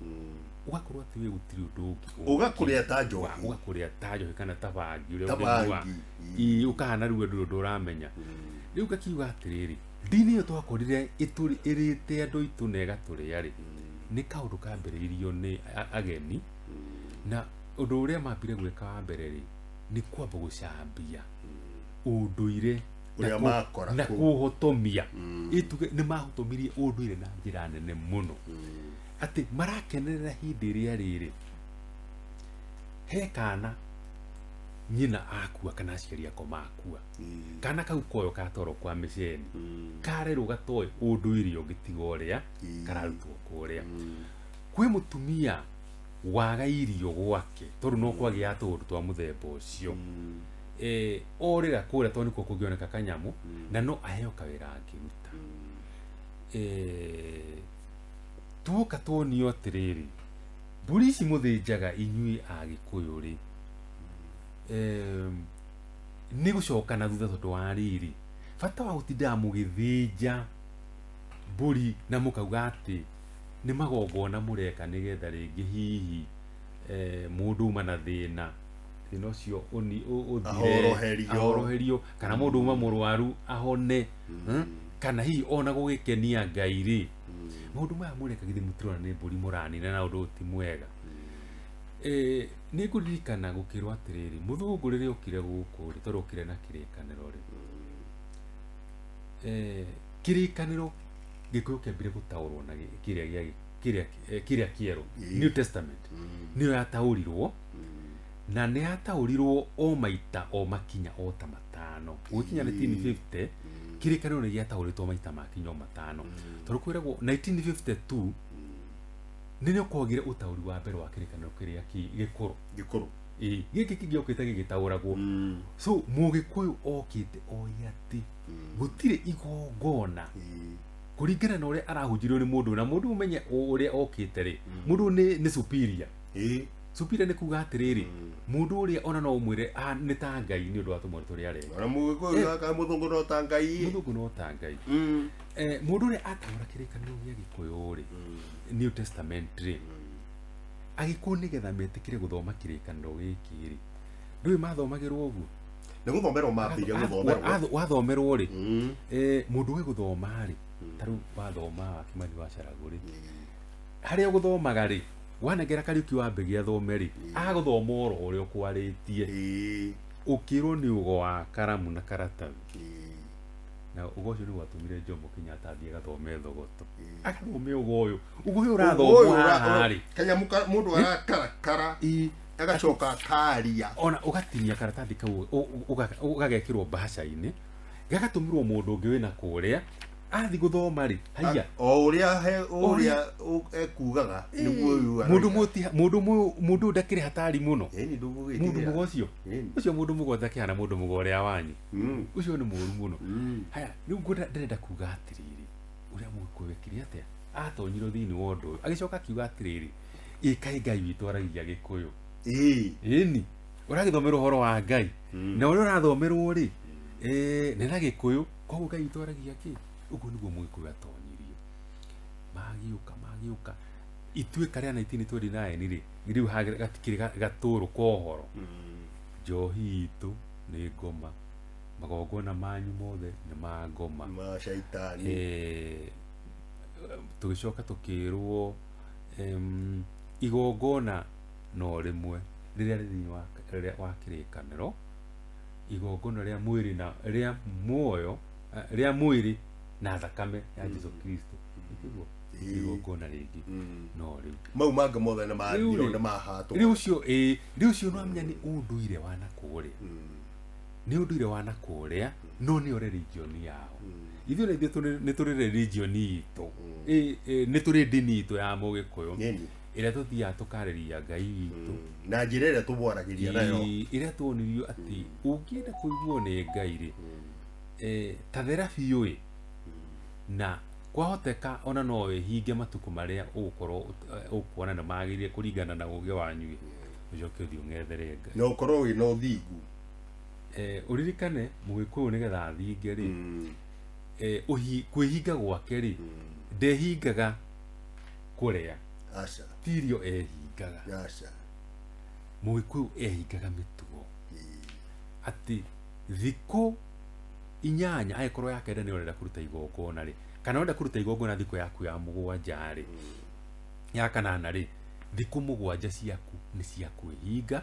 ũgakorwo atĩ we gũtirĩ ũndũ ũngĩ Ũgakũrĩa ta njohi. Ũgakũrĩa ta njohi kana ta bangi ũrĩa Ta ũngĩnyua. bangi. Ĩĩ, ũkahana rĩu ndũrĩ ũndũ ũramenya. Rĩu ngakiuga atĩrĩrĩ, ndini ĩyo twakorire ĩrĩte andũ aitũ na ĩgatũrĩa rĩ, nĩ kaũndũ kambĩrĩirio nĩ ageni, na ũndũ ũrĩa mambire gwĩka wa mbere rĩ, nĩ kwamba gũcambia ũndũire na Ũrĩa makora na kũu. kũũhotomia. Ĩtuge nĩ mahotomirie ũndũire na njĩra nene mũno, atĩ marakenerera hĩndĩ ĩrĩa rĩrĩ he kana nyina akua kana aciari ako makua, kana kau koyo katwarwo kwa mĩceni, karerwo gatoĩ ũndũire ũngĩ tiga ũrĩa kararutwo kũrĩa. Kwĩ mũtumia waga irio gwake tondũ no kwagĩa tũũndũ twa mũthemba ũcio, orĩra kũrĩa tondũ nĩkuo kũngĩoneka kanyamũ na no aheo kawĩra angĩruta. Eh, tuoka tuonio atĩrĩrĩ, mbũri ici mũthĩnjaga inyuĩ Agĩkũyũ rĩ, nĩ gũcoka na thutha tondũ wa rĩrĩ, bata wa gũtindaga mũgĩthĩnja mbũri na mũkauga atĩ nĩ magongona mũreka nĩgetha rĩngĩ hihi mũndũ uma na thĩna, thĩna ũcio ũthire, Ahoroherio. Ahoroherio, kana mũndũ uma mũrwaru ahone, kana hihi ona gũgĩkenia Ngai rĩ, maũndũ maya mũreka githĩ mũtirona nĩ mbũri mũranina na ũndũ ũyũ ti mwega. Nĩ ngũririkana gũkĩrwo atĩrĩrĩ, mũthũngũ rĩrĩa okire gũkũ rĩ, tondũ okire na kĩrĩkanĩro rĩ, kĩrĩkanĩro Gĩkũyũ kĩambire gũtaũrwo na kĩrĩa gĩa kĩrĩa kĩrĩa kĩerũ, New Testament, nĩyo yataũrirwo, na nĩ yataũrirwo o maita o makinya o ta matano gũgĩkinya 1950. Kĩrĩkanĩro nĩ gĩataũrĩtwo maita makinya o matano, tondũ kwĩragwo 1952 nĩrĩo kwagire ũtaũri wa mbere wa kĩrĩkanĩro kĩrĩa gĩkũrũ. Gĩkũrũ. Ĩĩ, gĩkĩ kĩngĩ okĩte gĩgĩtaũragwo. So mũgĩkũyũ okĩte oĩ atĩ gũtirĩ igongona kũringana na ũrĩa arahunjĩrio nĩ mũndũ, na mũndũ ũmenye ũrĩa okĩte rĩ, mũndũ nĩ superior. Superior nĩ kuga atĩrĩrĩ, mũndũ ũrĩa ona no ũmwĩre, "Ah, nĩ ta Ngai," nĩ ũndũ wa tũmaũndũ tũrĩa areka. Ona mũgĩkũyũ kana mũthũngũ no ta Ngai. Mũthũngũ no ta Ngai. Mũndũ ũrĩa ataũra kĩrĩkanĩro gĩa Gĩkũyũ rĩ, New Testament rĩ, Agĩkũyũ nĩgetha metĩkĩre gũthoma kĩrĩkanĩro gĩkĩ rĩ, ndũĩ mathomagĩrwo ũguo. Nĩ gũthomerwo mambĩire gũthomerwo. Wathomerwo rĩ, mũndũ ũĩ gũthoma rĩ, ta rĩu wathoma wa Kimani wa Caragu rĩ, harĩa ũgũthomaga rĩ, wanengera Kariũki wa Mbĩgĩ athome rĩ, agũthoma oro ũrĩa ũkwarĩtie. Ũkĩrwo nĩ ũgo wa karamu na karatathi, na ũgo ũcio nĩ gwatũmire Jomo Kenyatta athiĩ agathome Thogoto, agathome ũgo ũyũ, ũgo ũyũ ũrathomwo haha rĩ. Kanyamũ mũndũ arakarakara agacoka akaria. Ona ũgatinia karatathi kau, ũgagekĩrwo mbahaca-inĩ, gagatũmĩrwo mũndũ ũngĩ wĩna kũrĩa, athi gũthoma rĩ, haiya. O ũrĩa he ũrĩa ekugaga nĩguo ũyũ mũndũ mũtiha mũndũ mũndũ ũyũ ndakĩrĩ hatari mũno. Ĩni Mũndũ ndũgũgĩtigĩra. mũgo ũcio, ũcio mũndũ mũgo ndakĩhana mũndũ mũgo ũrĩa wanyu, ũcio nĩ mũru mũno. Haya, rĩu ngwenda ndĩrenda kuga atĩrĩrĩ, ũrĩa mũgĩkũyũ ekire atĩa, atonyirwo thĩinĩ wa ũndũ ũyũ, agĩcoka akiuga atĩrĩrĩ, ĩ kaĩ Ngai witũ aragia Gĩkũyũ? Ĩni ũragĩthomerwo ũhoro wa Ngai, na ũrĩa ũrathomerwo rĩ, nĩ na Gĩkũyũ, koguo Ngai witũ aragia kĩ? Ũguo nĩguo mũgĩkũyũ atonyirio. Magĩũka magĩũka ituĩka rĩa 1929 rĩ, rĩu gatikĩrĩ gatũrũ ka ũhoro. Njohi itũ nĩ ngoma, magongona manyu mothe nĩ ma ngoma. Ma shaitani. Tũgĩcoka tũkĩrwo igongona no rĩmwe rĩrĩa rĩ thĩinĩ wa rĩrĩa wa kĩrĩkanĩro, igongona rĩa mwĩrĩ na rĩa muoyo, rĩa mwĩrĩ na thakame ya Jesu Kristo. Nĩguo igongona rĩngĩ no rĩu. Mau mangĩ mothe nĩ Rĩu mathiro. rĩ, Nĩ mahatwo. Rĩu ũcio, ĩĩ, rĩu ũcio nĩwamenya nĩ ũndũire wa nakũrĩa, nĩ ũndũire wa nakũrĩa, no nĩyo religion yao. Ithuĩ na ithuĩ nĩ tũrĩ religion itũ. Ĩ, nĩ tũrĩ ndini itũ ya mũgĩkũyũ ĩrĩa tũthiaga tũkarĩria Ngai witũ. Na njĩra ĩrĩa tũmwaragĩria nayo. Ĩ, ĩrĩa tuonirio atĩ ũngĩenda kũiguo nĩ Ngai rĩ, ta thera biũ ĩ, na kwahoteka ona no wĩhinge matukũ marĩa ũgũkorwo ũkuona nĩ magĩrĩire kũringana na ũgĩ wanyu ĩ, ũcoke ũthiĩ ũng'ethere Ngai. Na ũkorwo wĩna ũthingu. Ũririkane mũgĩkũyũ nĩgetha athinge rĩ, kwĩhinga gwake rĩ, ndehingaga kũrĩa. Aca. Ti irio ehingaga. Aca. Mũgĩkũyũ ehingaga mĩtugo, atĩ thikũ 8, angĩkorwo ya kenda nĩ ũrenda kũruta igongona rĩ, kana ũrenda kũruta igongona thikũ yaku ya mũgwanja rĩ, ya kanana rĩ, thikũ 7 ciaku nĩ cia kwĩhinga.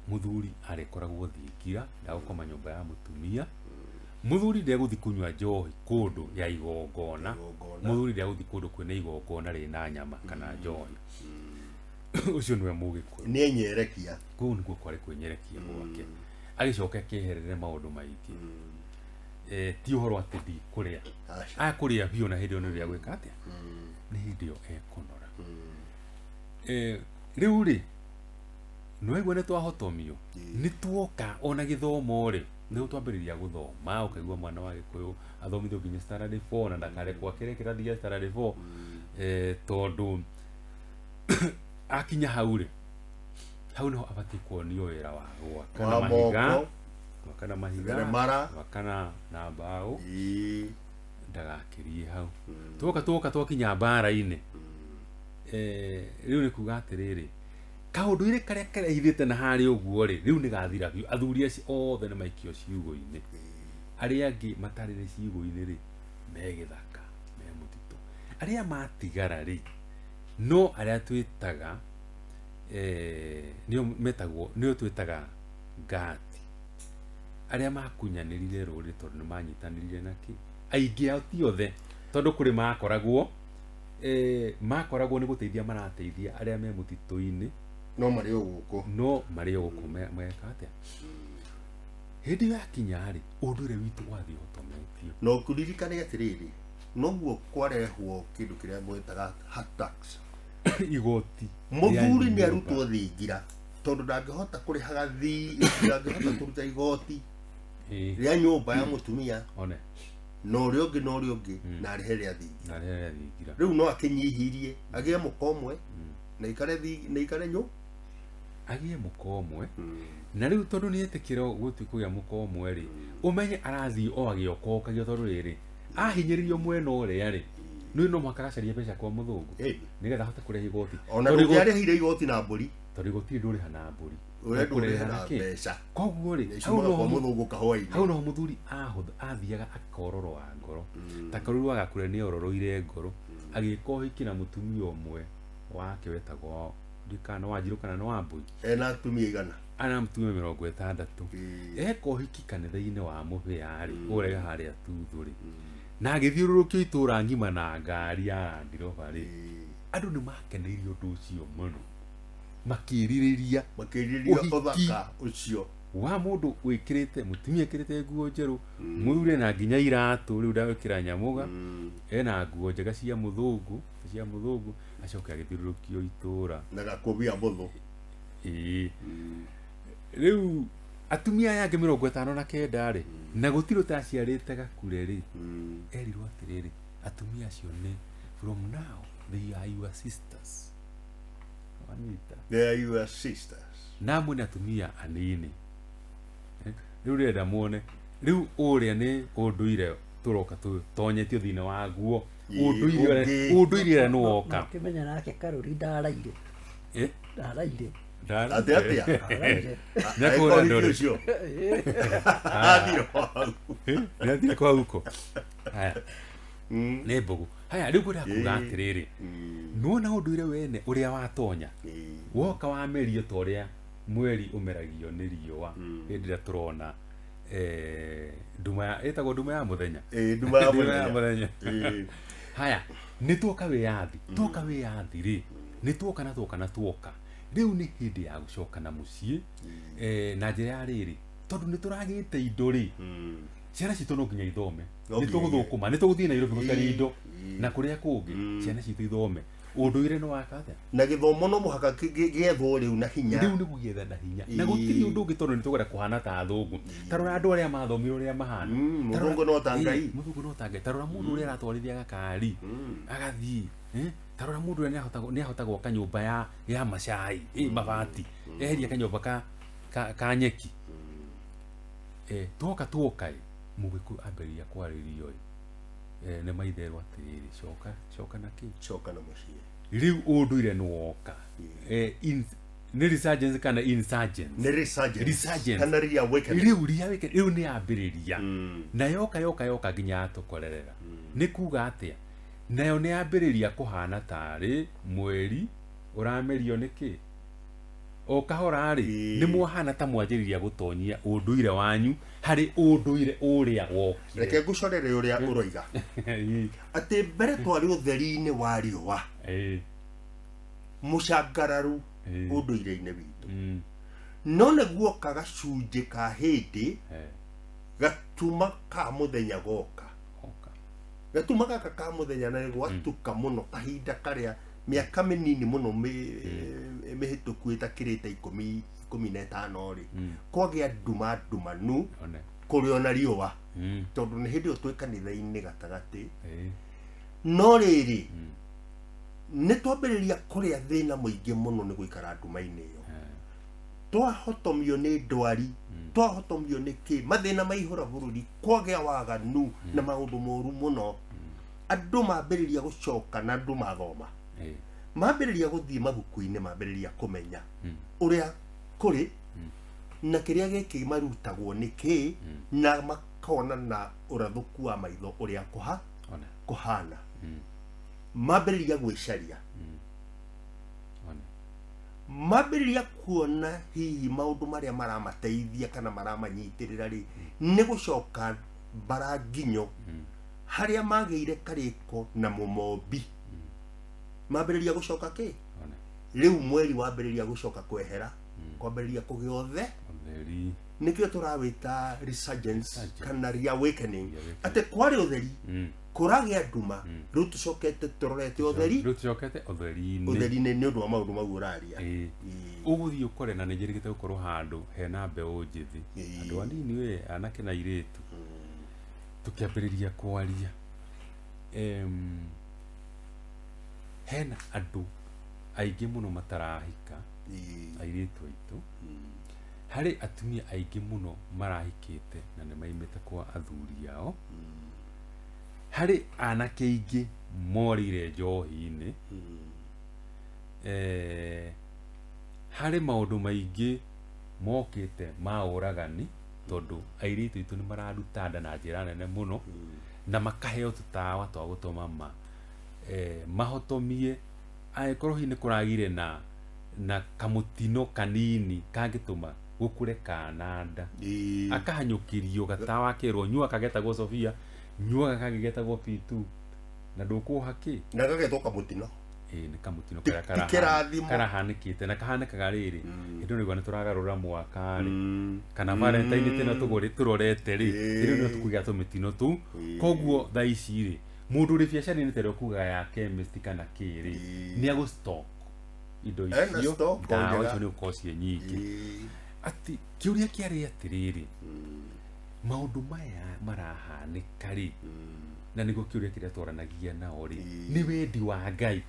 Mũthuri arĩkoragwo thingira, ndagũkoma nyũmba ya mũtumia. Mũthuri ndegũthiĩ kũnyua njohi kũndũ ya igongona. Igongona. Mũthuri ndegũthiĩ kũndũ kwĩna igongona rĩna nyama kana njohi. Ũcio nĩwe mũgĩkũyũ. Nĩ enyerekia. Kũu nĩkuo kwarĩ kwĩnyerekia gwake, agĩcoka akĩeherere maũndũ maingĩ. Ti ũhoro atĩ ndikũrĩa. Aca. Akũrĩa biũ, na hĩndĩ ĩyo nĩ rĩrĩa gwĩka atĩa, nĩ hĩndĩ ĩyo ekũnora. Rĩu rĩ, nĩwaigua nĩ twahotomio, nĩ tuoka ona gĩthomo rĩ. Nĩho twambĩrĩria gũthoma, ũkaigua mwana wa Gĩkũyũ athomithio nginya standard 4 na ndakarekwo akĩre kĩrathi gĩa standard 4, tondũ akinya hau rĩ, hau nĩho abatiĩ kuonio wĩra wa gwaka na Wa mahiga, moko. gwaka na mahiga, Theremara. gwaka na mbaũ, Ĩĩ. ndagakĩrie hau. Tuoka twakinya mbara-inĩ, rĩu nĩ kuga atĩrĩrĩ, kaũndũire karĩa karehithĩte na harĩa ũguo rĩ, rĩu nĩ gathira biũ. Athuri acio othe nĩ maikio ciugũ-inĩ, arĩa angĩ matarĩ nĩ ciugũ-inĩ rĩ, me gĩthaka, me mũtitũ. Arĩa matigara rĩ, no arĩa twĩtaga, nĩo metagwo, nĩo twĩtaga ngati, arĩa makunyanĩrire rũrĩrĩ tondũ nĩ manyitanĩrire na kĩ, aingĩ ao ti othe, tondũ kũrĩ makoragwo, makoragwo nĩ gũteithia marateithia arĩa me mũtitũ-inĩ, no marĩ o gũkũ, no marĩ o gũkũ meka atĩa. Hĩndĩ ĩyo yakinya rĩ, ũndũire witũ wathiĩ ũhotometio. Na ũkĩririkane atĩrĩrĩ, noguo kwarehwo kĩndũ kĩrĩa mwĩtaga hut tax, igoti mũthuri nĩ arutwo thingira, tondũ ndangĩhota kũrĩhaga ndangĩhota kũruta igoti rĩa nyũmba ya mũtumia, one na ũrĩa ũngĩ na ũrĩa ũngĩ, na arĩhe rĩa thingira. Na arĩhe rĩa thingira. Rĩu no akĩnyihirie agĩe mũka ũmwe na ikare na ikare nyũ agĩe mũka ũmwe. Na rĩu tondũ nĩ etĩkĩra gũtuĩ kũgĩa mũka ũmwe rĩ, ũmenye arathiĩ o agĩokokagia, tondũ rĩrĩ ahinyĩrĩrio mwena ũrĩa rĩ, nĩ no mũhaka agacaria mbeca kwa mũthũngũ nĩgetha ahote kũrĩha igoti. Ona Tondũ ndũngĩarĩhire igoti na mbũri, tondũ igoti ndũrĩha na mbũri, ũrĩa ũkũrĩha ndũrĩha na na kĩ? mbeca. Koguo rĩ, hau ciumaga noho kwa mũthũngũ kahũa-inĩ. Hau noho mũthuri athiaga akororoa ngoro, ta karũru agakũrĩa nĩ ororoire ngoro, agĩka ũhiki na mũtumia ũmwe wake wetagwo ndikana Wanjirũ kana nĩ Wambui, ena atumia 100, ana mũtumia 60. Eka ũhiki kanitha-inĩ wa Mũhĩa rĩ, ũrĩa harĩa Tuthũ rĩ, na agĩthiũrũrũkio itũũra ng'ima na ngari ya Land Rover rĩ, andũ nĩ makeneire ũndũ ũcio mũno, makĩrirĩria makĩrirĩria ũhiki ũthaka ũcio wa mũndũ wĩkĩrĩte, mũtumia ekĩrĩte nguo njerũ, mũthuri ena nginya iratũ rĩu ndagwĩkĩra nyamũga, ena nguo njega cia mũthũngũ, cia mũthũngũ, acoke agĩthiũrũrũkio itũũra na gakũbia mũthũ. Ĩĩ. Rĩu atumia aya angĩ 59 rĩ, na gũtirĩ ũtaciarĩte gakure rĩ, erirwo atĩrĩrĩ, atumia acio nĩ from now they are your sisters. Wanyita? They are your sisters. Na amwe nĩ atumia anini. Rĩu ndĩrenda muone rĩu ũrĩa nĩ ũndũire tũroka tũtonyetio thĩinĩ waguo, ũndũire ũngĩ. Ũndũire ũrĩa nĩ woka. Makĩmenya nake Karũri ndaraire. Ndaraire. Atĩ atĩa? Ndaraire. Nĩakũhũra Agĩkorwo ndore. ũcio athire hau. Nĩathire kwa huko. Haya, nĩ mbũgũ. Haya, rĩu ngwenda kuga atĩrĩrĩ, nĩwona ũndũire wene ũrĩa watonya, woka wamerio ta ũrĩa mweri ũmeragio nĩ riũa hĩndĩ ĩrĩa tũrona, nduma ya ĩtagwo nduma ya mũthenya. Ĩĩ, nduma ya Nduma ya mũthenya. mũthenya. Ĩĩ. Haya, nĩ tuoka wĩyathi, tuoka wĩyathi rĩ, nĩ tuoka na tuoka na tuoka, rĩu nĩ hĩndĩ ya gũcoka na mũciĩ, na njĩra ya rĩrĩ, tondũ nĩ tũragĩte indo rĩ, ciana citũ no nginya ithome, No nĩ nginya. tũgũthũkũma, nĩ tũgũthiĩ Nairobi gũcaria indo Ĩĩ. na kũrĩa kũngĩ, ciana citũ ithome. Ũndũire nĩ waka atĩa? Na gĩthomo no mũhaka gĩethwo rĩu na hinya. Rĩu nĩ gũgĩetha na hinya, na gũtirĩ ũndũ ũngĩ, tondũ nĩ tũkwenda kũhana ta athũngũ. Ta rora andũ arĩa mathomire ũrĩa mahana. Ta rora- Mũthũngũ no ta Ngai. Ĩĩ, mũthũngũ no ta Ngai. Ta rora mũndũ ũrĩa aratwarithia gakari agathiĩ, ta rora mũndũ ũrĩa nĩahota gwaka nyũmba ya macai, mabati, eheria kanyũmba ka nyeki. Tuoka tuoka ĩ, mũgĩkũyũ ambĩrĩria kwarĩrio ĩ, nĩ maitherwo atĩrĩrĩ, coka coka na kĩ, coka na mũciĩ. Rĩu ũndũire nĩ woka. Nĩ resurgence kana insurgence? Nĩ resurgence. Resurgence. Kana reawakening. Rĩu reawakening rĩu nĩ yambĩrĩria, na yoka yoka yoka nginya yatũkorerera. Nĩ kuga atĩa? Nayo nĩ yambĩrĩria kũhana tarĩ mweri ũramerio nĩ kĩ, o kahora rĩ, nĩ mwahana ta mwanjĩrĩria gũtonyia ũndũire wanyu harĩ ũndũire ũrĩa wokire. Reke ngũcorere ũrĩa ũroiga, atĩ mbere twarĩ ũtheri-inĩ wa riũa, mũcangararu ũndũire-inĩ witũ, no nĩguoka gacunjĩ ka hĩndĩ gatuma ka mũthenya goka, Oka. gatuma gaka ka mũthenya, na gwatuka mũno kahinda karĩa mĩaka mĩnini mũno mĩhĩtũku ĩtakĩrĩte 15 rĩ, kwagĩa nduma ndumanu. One. Kũrĩ ona riũa, tondũ nĩ hĩndĩ ĩyo twĩ kanitha-inĩ gatagatĩ. No rĩrĩ, nĩ twambĩrĩria kũrĩa thĩna mũingĩ mũno nĩ gũikara nduma-inĩ ĩyo. Twahotomio nĩ ndwari, twahotomio nĩ kĩ, mathĩna maihũra bũrũri, kwagĩa waganu na maũndũ moru mũno. Andũ mambĩrĩria gũcoka na andũ mathoma, mambĩrĩria gũthiĩ mabuku-inĩ, mambĩrĩria kũmenya ũrĩa kũrĩ na kĩrĩa gĩkĩ marutagwo nĩ kĩ, na makona na ũrathũku wa maitho ũrĩa kũha Ona. kũhana. Mambĩrĩria gwĩcaria, Ona. mambĩrĩria kuona hihi maũndũ marĩa maramateithia kana maramanyitĩrĩra rĩ, nĩ gũcoka mbara nginyo harĩa magĩire karĩko na mũmombi. Mambĩrĩria gũcoka kĩ? Ona. Rĩu mweri wambĩrĩria gũcoka kwehera, kwambĩrĩria kũgĩa ũthe. Ũtheri. Nĩkĩo tũrawĩta resurgence. Resurgence. Kana reawakening. Reawakening. Atĩ kwarĩ ũtheri, kũragĩa nduma, rĩu tũcokete tũrorete ũtheri. Rĩu tũcokete ũtheri-inĩ. Ũtheri-inĩ nĩ ũndũ wa maũndũ mau ũraria. Ũgũthiĩ ũkore na nĩ njĩrĩgĩte gũkorwo handũ hena mbeũ njĩthĩ, andũ anini we, anake na airĩtu, tũkĩambĩrĩria kwaria. Hena andũ aingĩ mũno matarahika, airĩtu aitũ. Harĩ atumia aingĩ mũno marahikĩte na nĩ maimĩte kwa athuri ao. Harĩ anake aingĩ morĩire njohi-inĩ. Harĩ maũndũ maingĩ mokĩte ma ũragani, tondũ airĩtu aitũ nĩ mararuta nda na njĩra nene mũno, na makaheo tũtawa twa gũtũma mahotomie angĩkorwo hihi nĩ kũragire na kamũtino kanini kangĩtũma gũkũre kana nda, akahanyũkĩrio gatawa, akerwo nyua kagetagwo Sofia, nyua gakangĩ getagwo P2 na ndũkuoha kĩ. Na gagetwo kamũtino. Ĩĩ, nĩ kamũtino Ti- karĩa ti kĩrathimo. karahanĩkĩte na kahanĩkaga rĩrĩ hĩndĩ ĩyo nĩguo nĩ tũragarũra mwaka rĩ, kana Valentine tĩno tũgũrĩ tũrorete rĩ, hĩndĩ ĩyo nĩyo tũkũgĩa tũmĩtino tũu. Koguo thaa ici rĩ, mũndũ ũrĩ biacara-inĩ ta ĩrĩa ũkugaga ya chemist kana kĩ rĩ, nĩ agũ stock indo Ena icio, stock o ndawa njega. icio nĩ gũkorwo ciĩ nyingĩ. Atĩ kĩũria kĩarĩ atĩrĩrĩ, maũndũ maya marahanĩka rĩ, na nĩguo kĩũria kĩrĩa twaranagia nao rĩ, nĩ wendi wa Ngai?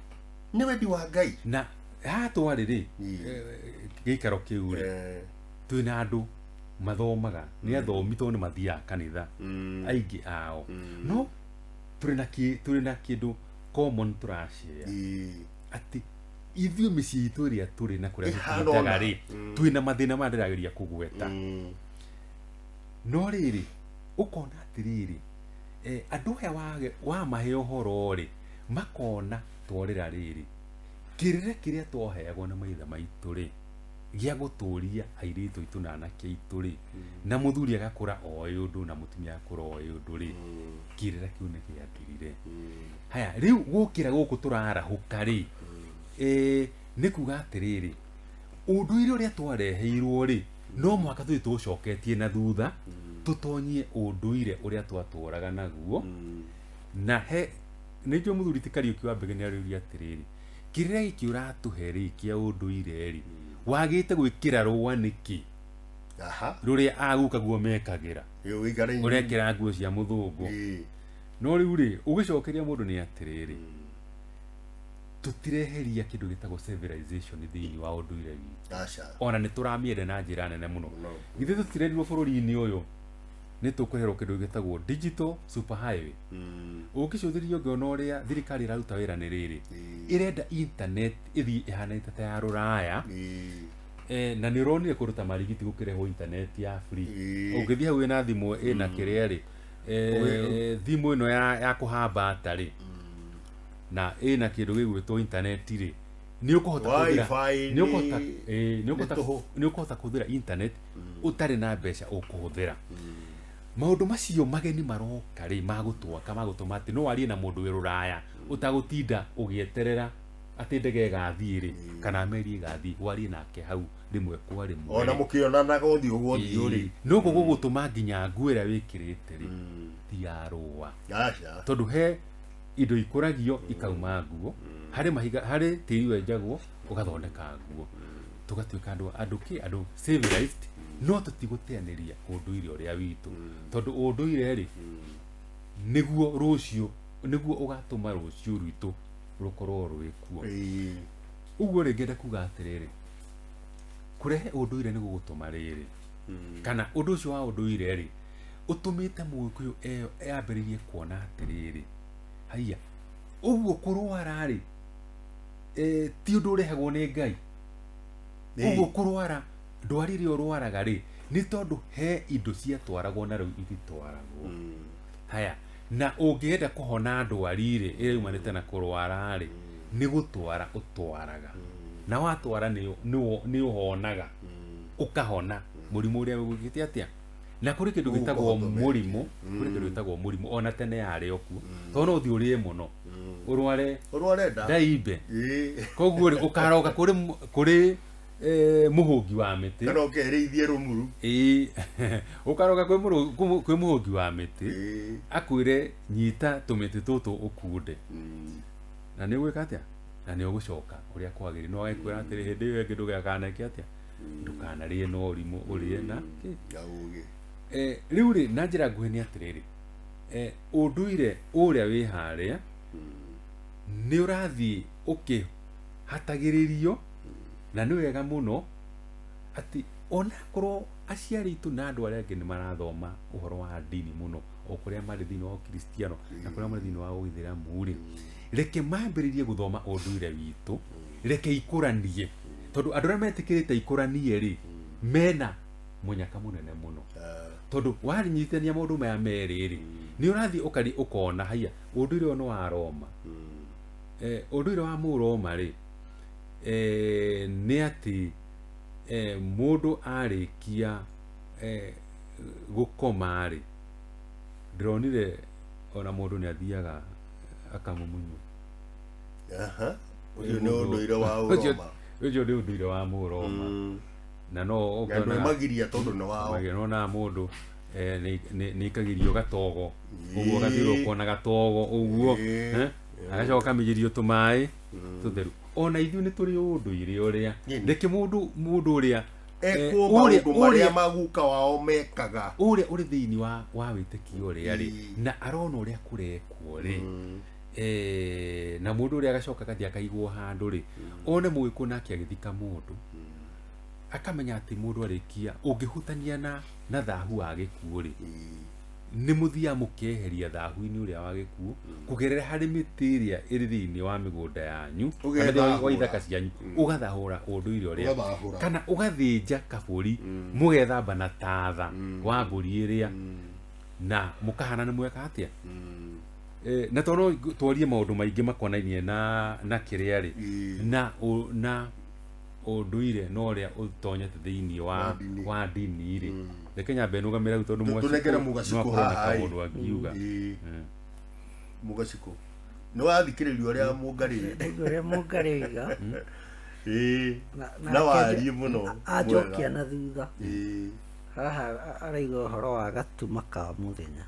Nĩ wendi wa Ngai. Na haha twarĩ rĩ, gĩikaro kĩu rĩ, twĩna andũ mathomaga, nĩ athomi tondũ nĩ mathiaga kanitha aingĩ ao, no tũrĩ na kĩndũ common tũrashare, atĩ ithuĩ mĩciĩ itũ ĩrĩa tũrĩ na kũrĩa Ĩhana tũtindaga ũna. rĩ, twĩna mathĩna maya ndĩrageria kũgweta. No rĩrĩ, ũkona atĩrĩrĩ, andũ aya wamahe ũhoro rĩ, makona tworĩra rĩrĩ kĩrĩra kĩrĩa twaheagwo na maithe maitũ rĩ, gĩa gũtũria airĩtu aitũ na anake aitũ rĩ, na mũthuri agakũra oĩ ũndũ na mũtumia agakũra oĩ ũndũ rĩ, kĩrĩra kĩu nĩ gĩathirire. Haya, rĩu gũkĩra gũkũ tũrarahũka rĩ, nĩ kuga atĩrĩrĩ, ũndũire ũrĩa twareheirwo rĩ, no mũhaka tũthiĩ tũũcoketie na thutha, tũtonyie ũndũire ũrĩa twatũraga naguo. Na he nĩ njũĩ mũthuri ti Kariũki wa Mbege nĩ arĩũria atĩrĩrĩ, kĩrĩra gĩkĩ ũratũhe rĩ kĩa ũndũire rĩ, wagĩte gwĩkĩra rũa nĩkĩ? Rũrĩa agukaguo mekagĩra. Ĩyo ũikare. Ũrekĩra nguo cia mũthũngũ. No rĩu rĩ, ũgĩcokeria mũndũ nĩ atĩrĩrĩ, tũtireheria kĩndũ gĩtagwo civilization thĩinĩ wa ũndũire witũ. Aca. Ona nĩ tũramĩenda na njĩra nene mũno. Mũno. Githĩ tũtirerirwo bũrũri-inĩ ũyũ nĩ tũkũherwo kĩndũ gĩtagwo digital super highway? Ũngĩcũthĩrĩria ũngĩona ũrĩa thirikari ĩraruta wĩra nĩ rĩrĩ, ĩrenda internet ĩthiĩ ĩhanĩte ta ya rũraya. Na nĩ ũronire kũndũ ta Marigiti gũkĩrehwo internet ya free. Ũngĩthiĩ hau wĩna thimũ ĩna kĩrĩa rĩ, thimũ ĩno ya kũhambata rĩ, na ĩna kĩndũ gĩgwĩtwo internet rĩ, nĩ ũkũhota kũhũthĩra Wi-Fi. Nĩ ũkũhota nĩ ũkũhota Nĩ tũhũ. Nĩ ũkũhota kũhũthĩra internet ũtarĩ na mbeca ũkũhũthĩra. Maũndũ macio mageni maroka rĩ, magũtwaka magũtũma atĩ no warie na mũndũ wĩ rũraya ũtagũtinda ũgĩeterera atĩ ndege ĩgathiĩ rĩ, kana meri ĩgathiĩ, warie nake hau rĩmwe kwa rĩmwe Ona rĩ. mũkĩonanaga ũthiũ gwa ũthiũ rĩ. No gũgũtũma nginya nguo ĩrĩa wĩkĩrĩte rĩ, ti ya rũa. Aca. Tondũ he indo ikũragio ikauma nguo, harĩ mahiga, harĩ tĩri wenjagwo ũgathondeka nguo. Tũgatuĩka andũ andũ kĩ andũ civilized, no tũtigũteanĩria ũndũire ũrĩa witũ, tondũ ũndũire rĩ, nĩguo rũciũ, nĩguo ũgatũma rũciũ rwitũ rũkorwo rwĩ kuo. Ũguo rĩ, ngenda kuga atĩrĩrĩ, kũrehe ũndũire nĩ gũgũtũma rĩrĩ, kana ũndũ ũcio wa ũndũire rĩ, ũtũmĩte Mũgĩkũyũ yambĩrĩrie kuona atĩrĩrĩ, haiya, ũguo kũrwara rĩ, ti ũndũ ũrehagwo nĩ Ngai. Ũguo kũrwara, ndwari ĩrĩa ũrwaraga rĩ, nĩ tondũ he indo ciatwaragwo na rĩu ititwaragwo. Haya, na ũngĩenda kũhona ndwari rĩ, ĩrĩa yumanĩte na kũrwara rĩ, nĩ gũtwara ũtwaraga, na watwara nĩ ũhonaga, ũkahona mũrimũ ũrĩa wĩgwĩkĩte atĩa. Na kũrĩ kĩndũ gĩtagwo Ũkũhotomete. mũrimũ, kũrĩ kĩndũ gĩtagwo mũrimũ, ona tene yarĩ o kuo, tondũ no ũthiĩ ũrĩe mũno, ũrware Ũrware nda. Ndaimbe. Koguo rĩ, ũkaroka kũrĩ mũhũngi wa mĩtĩ. Kana ũkerĩithie rũmuru. Ĩĩ, ũkaroka kwĩ mũhũngi wa mĩtĩ, akwĩre nyita tũmĩtĩ tũtũ ũkunde, na nĩ ũgwĩka atĩa, na nĩ ũgũcoka ũrĩa kwagĩrĩire. No agĩkwĩra atĩrĩ, hĩndĩ ĩyo ĩngĩ ndũgakaneke atĩa, ndũkanarĩe na ũrimũ, ũrĩe na kĩ? Na ũgĩ. Rĩu rĩ, na njĩra nguhĩ nĩ atĩrĩrĩ, ũndũire ũrĩa wĩ harĩa nĩ ũrathiĩ ũkĩhatagĩrĩrio, na nĩ wega mũno atĩ onakorwo aciari aitũ na andũ arĩa angĩ nĩ marathoma ũhoro wa ndini mũno, o kũrĩa marĩ thĩinĩ wa ũkristiano na kũrĩa marĩ thĩinĩ wa ũithĩramu rĩ, reke mambĩrĩrie gũthoma ũndũire witũ, reke ikũranie, tondũ andũ arĩa metĩkĩrĩte ikũranie rĩ, mena mũnyaka mũnene mũno, tondũ warinyitithania maũndũ maya merĩ rĩ, nĩ ũrathiĩ ũkari ũkona haiya ũndũire ũyũ nĩ wa Roma. Ũndũire wa Mũroma rĩ, nĩ atĩ mũndũ arĩkia gũkoma rĩ, ndĩronire ona mũndũ nĩ athiaga akamumunywo. Ũcio nĩ ũndũire wa Ũroma. Ũcio nĩ ũndũire wa Mũroma. Na no Na andũ ũkĩonaga magiria tondũ nĩ wao. Magĩrona mũndũ nĩ ikagĩrio gatogo ũguo, gathiũrũrũkwo na gatogo ũguo, agacoka akamĩgĩrio tũmaĩ tũtheru. Ona ithuĩ nĩ tũrĩ ũndũire ũrĩa reke mũndũ ũrĩa Ekwo maũndũ marĩa maguka wao mekaga, ũrĩa ũrĩ thĩinĩ wa wĩtĩkio ũrĩa rĩ, na arona ũrĩa kũrekwo rĩ, na mũndũ ũrĩa agacoka agathiĩ akaigwo handũ rĩ, one Mũgĩkũyũ nake agĩthika mũndũ, akamenya atĩ mũndũ arĩkia ũngĩhutania na thahu wa gĩkuũ rĩ, nĩ mũthiaga mũkeheria thahu-inĩ ũrĩa wa gĩkuũ kũgerera harĩ mĩtĩ ĩrĩa ĩrĩ thĩinĩ wa mĩgũnda yanyu, kana thĩinĩ wa ithaka cianyu, ũgathahũra ũndũire ũrĩa, kana ũgathĩnja kabũri, mũgethamba na tatha wa mbũri ĩrĩa, na mũkahana nĩ mweka atĩa. Na tondũ no twarie maũndũ maingĩ makonainie na kĩrĩa rĩ, na ũndũire na ũrĩa ũtonyete thĩinĩ wa ndini rĩ, reke nyambe nũgamĩre hau tondũ tũnengere Mũgacikũ no akorwo na haha ĩ. kaũndũ angiuga. Mũgacikũ, nĩ wathikĩrĩria ũrĩa Mũngarĩ Ndaigua ũrĩa Mũngarĩ oiga. Na warie mũno. Anjokia na thutha. Haha araiga ũhoro wa gatuma ka mũthenya.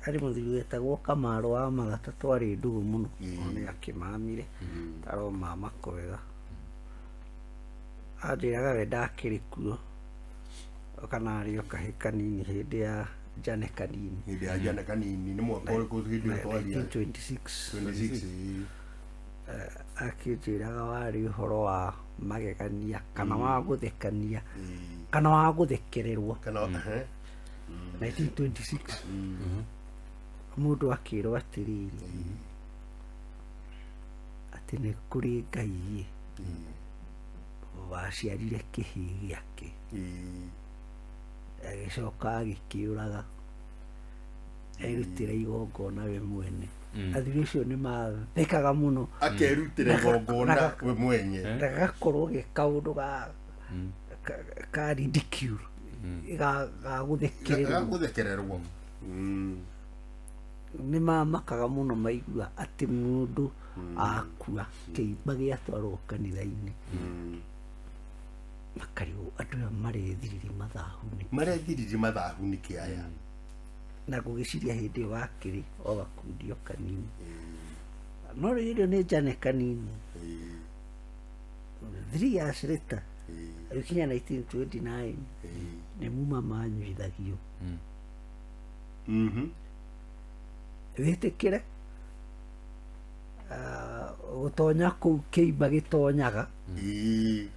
Arĩ mũthuri wetagwo Kamaru wa Magata, twarĩ ndũgũ mũno, nĩ akĩmamire aromama kwega. Anjĩraga we ndakĩrĩ kuo, kana arĩ o kahĩ kanini hĩndĩ ya Jane Kanini. Hĩndĩ ya Jane Kanini nĩ mwaka ũrĩkũ hĩndĩ ĩyo twaria? 1926. 26. Akĩnjĩraga warĩ ũhoro wa magegania kana wa gũthekania kana wa gũthekererwo. Kana 1926 mũndũ akĩrwo atĩrĩrĩ, atĩ nĩ kũrĩ Ngai waciarire kĩhĩĩ gĩake, agĩcoka agĩkĩũraga, erutĩra igongona we mwene. Athuri acio nĩ mathekaga mũno. Akerutĩra igongona we mwenye. Na gagakorwo ge kaũndũ ka ridicule, ga gũthekererwo. Ga gũthekererwo. Nĩ mamakaga mũno maigua atĩ mũndũ akua kĩimba gĩatwarwo kanitha-inĩ, makarigwo andũ aya marethiriri mathahu nĩkĩ? Marethiriri mathahu nĩkĩ aya? Na ngũgĩciria hĩndĩ ĩyo wakĩrĩ o gakundi o kanini. No rĩu nĩ njane kanini. Ĩĩ. 3 years later, Ĩĩ. agĩkinya 1929, Ĩĩ. nĩ muma manyuithagio. Wĩtĩkĩre, ah, gũtonya kũu kĩimba gĩtonyaga. Ĩĩ.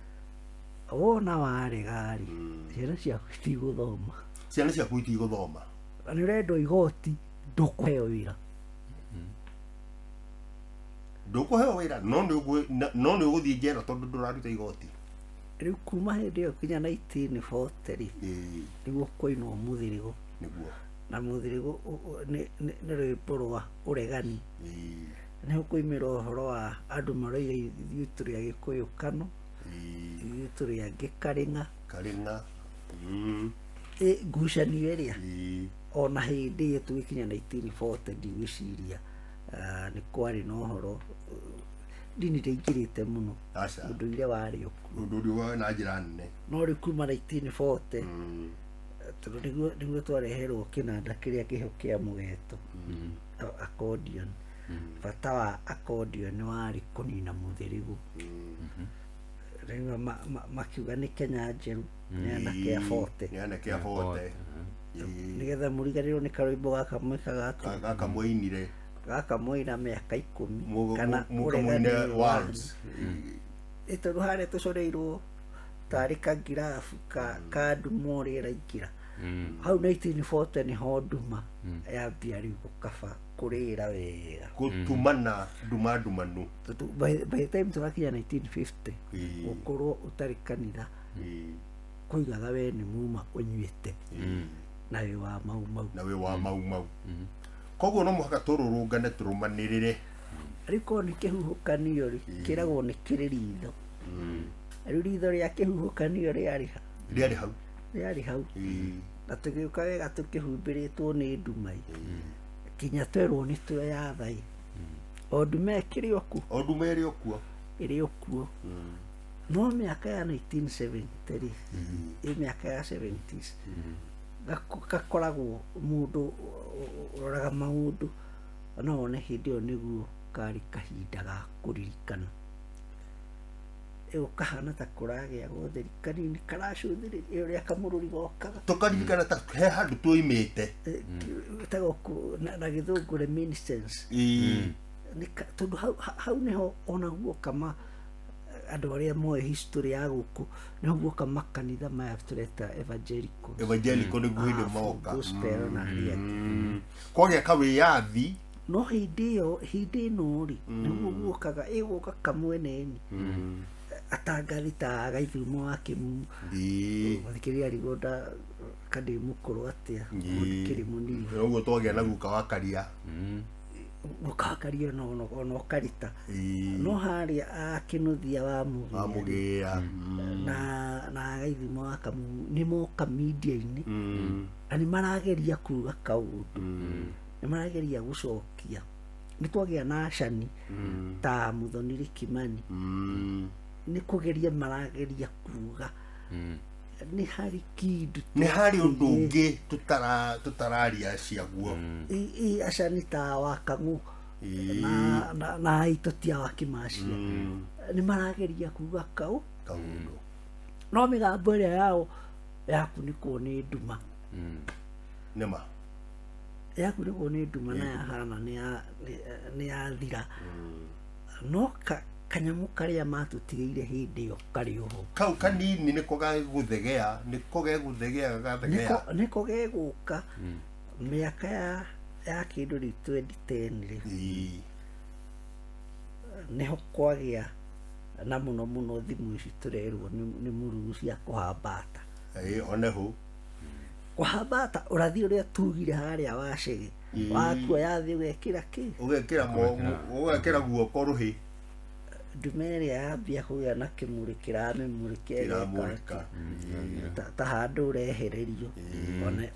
Wona warega-rĩ, ciana ciaku itigũthoma. Ciana ciaku itigũthoma. Na nĩ ũrendwo igoti, ndũkũheo wĩra. Ndũkũheo wĩra, no nĩ ũgũthiĩ njera tondũ ndũraruta igoti. Rĩu kuma hĩndĩ ĩyo kinya 1940 rĩ, Ĩĩ. nĩguo kũinwo mũthĩrĩgo. Nĩguo. Na mũthĩrĩgo nĩ rwĩmbo rwa ũregani. Ĩĩ. Nĩho kũimĩra ũhoro wa andũ maroiga ithuĩ tũrĩ Agĩkũyũ kano, Ĩĩ. ithuĩ tũrĩ angĩ karĩng'a. Karĩng'a. Ĩ, ngucanio ĩrĩa Ĩĩ. ona hĩndĩ ĩyo tũgĩkinya 1940 ndigwĩciria, ah, nĩ kwarĩ na ũhoro, ndini ndĩingĩrĩte mũno. Aca. Ũndũire warĩ okuo. Ũndũ ũrĩa wa na njĩra nene. No rĩu kuma 1940, tondũ nĩguo twareherwo kĩnanda kĩrĩa kĩho kĩa mũgeto, accordion. Bata wa accordion warĩ kũnina mũthĩrĩgũ. Rĩu makiuga nĩ Kenya njerũ, nĩ anake a 40. Nĩ anake a 40. Ĩĩ. Nĩgetha mũriganĩrwo nĩ karwĩmbo gaka mwĩkaga atĩa? Gaka mwainire. Gaka mwaina mĩaka 10 kana Mũkamũine ũregani waltz. Ĩ, tondũ harĩa tũcoreirwo tarĩ kangirabu ka nduma ũrĩa ĩraingĩra hau 1940, nĩho nduma yambia rĩu gũkaba kũrĩra wega. Gũtumana nduma ndumanu. Tondũ by the time tũrakinya 1950, Ĩĩ. gũkorwo ũtarĩ kanitha, Ĩĩ. kũigaga we nĩ muma ũnyuĩte na wĩ wa mau mau. Na wĩ wa mau mau. Koguo no mũhaka tũrũrũngane, tũrũmanĩrĩre. Rĩu korwo nĩ kĩhuhũkanio rĩ, kĩragwo nĩ kĩrĩ ritho. Rĩu ritho rĩa kĩhuhũkanio rĩarĩ ha? Rĩarĩ hau. Rĩarĩ hau. Ĩĩ. Na tũgĩũka wega tũkĩhumbĩrĩtwo nĩ nduma ĩ, kinya twerwo nĩ tweyatha ĩ, o nduma ĩkĩrĩ o kuo. O nduma ĩrĩ o kuo. Ĩrĩ o kuo. No mĩaka ya 1970 rĩ, ĩ mĩaka ya 70s, gakoragwo mũndũ ũroraga maũndũ no one hĩndĩ ĩyo nĩguo karĩ kahinda ga kũririkana. Ĩyo kahana ta kũragĩa gotheri kanini karacũthĩrĩria ũrĩa kamũrũri gokaga. Tũkaririkana ta he handũ tuoimĩte. Ĩtagwo na gĩthũngũ reminiscence. Ĩĩ. Tondũ hau nĩho ona guoka ma andũ arĩa moĩ history ya gũkũ, nĩho guoka makanitha maya tũreta evangelical. Evangelical nĩguo hĩndĩ moka. Gospel na arĩa angĩ. Kwagĩa kawĩyathi. No hĩndĩ ĩyo, hĩndĩ ĩno rĩ, nĩguo guokaga ĩgũka kamweneni atangathi ta Gaithumo wa Kĩmumu. Ĩĩ. Mathikĩrĩria arigwo nda kandĩ mũkũrũ atĩa, Ĩĩ. kĩrĩ mũnini. Ũguo twagĩa na guka wa Karia. Gũkakaria ona ũkarita. Ĩĩ. No harĩa akĩnũthia wa wa Mũgĩa Mũgĩa. na Gaithimo wa Kamumu nĩ moka media-inĩ na nĩ marageria kuga kaũndũ, nĩ marageria gũcokia. Nĩ twagĩa na acani ta Muthoniri Kimani, nĩ kũgeria marageria kuga nĩ harĩ kĩndũ. Nĩ harĩ ũndũ ũngĩ tũtararia ciaguo. I acani ta wa Kang'ũ Ĩĩ. na Aitotia wa Kĩmacia nĩ marageria kuga kau kaũndũ. No mĩgambo ĩrĩa yao yakunĩkwo nĩ nduma. Nĩma. Yakunĩkwo nĩ nduma na yahana nĩ yathira, no kanyamũ karĩa matũtigĩire hĩndĩ ĩyo karĩ oho. Kau kanini nĩko gegũthegea, nĩko gegũthegea gagathegea. Nĩko gegũka mĩaka ya kĩndũ rĩu 2010 rĩ. Ĩĩ. Nĩho kwagĩa na mũno mũno thimũ ici tũrerwo nĩ mũrugu cia kũhambata. Ĩĩ, one ho. Kũhambata ũrathi ũrĩa tugire harĩa wacege wakuoya thĩ ũgekĩra kĩ. Ũgekĩra guoko rũhĩ. Nduma ĩrĩa yambia kũgĩa na kĩmũrĩ kĩramĩmũrĩka. Kĩramũrĩka. Ta handũ ũrehererio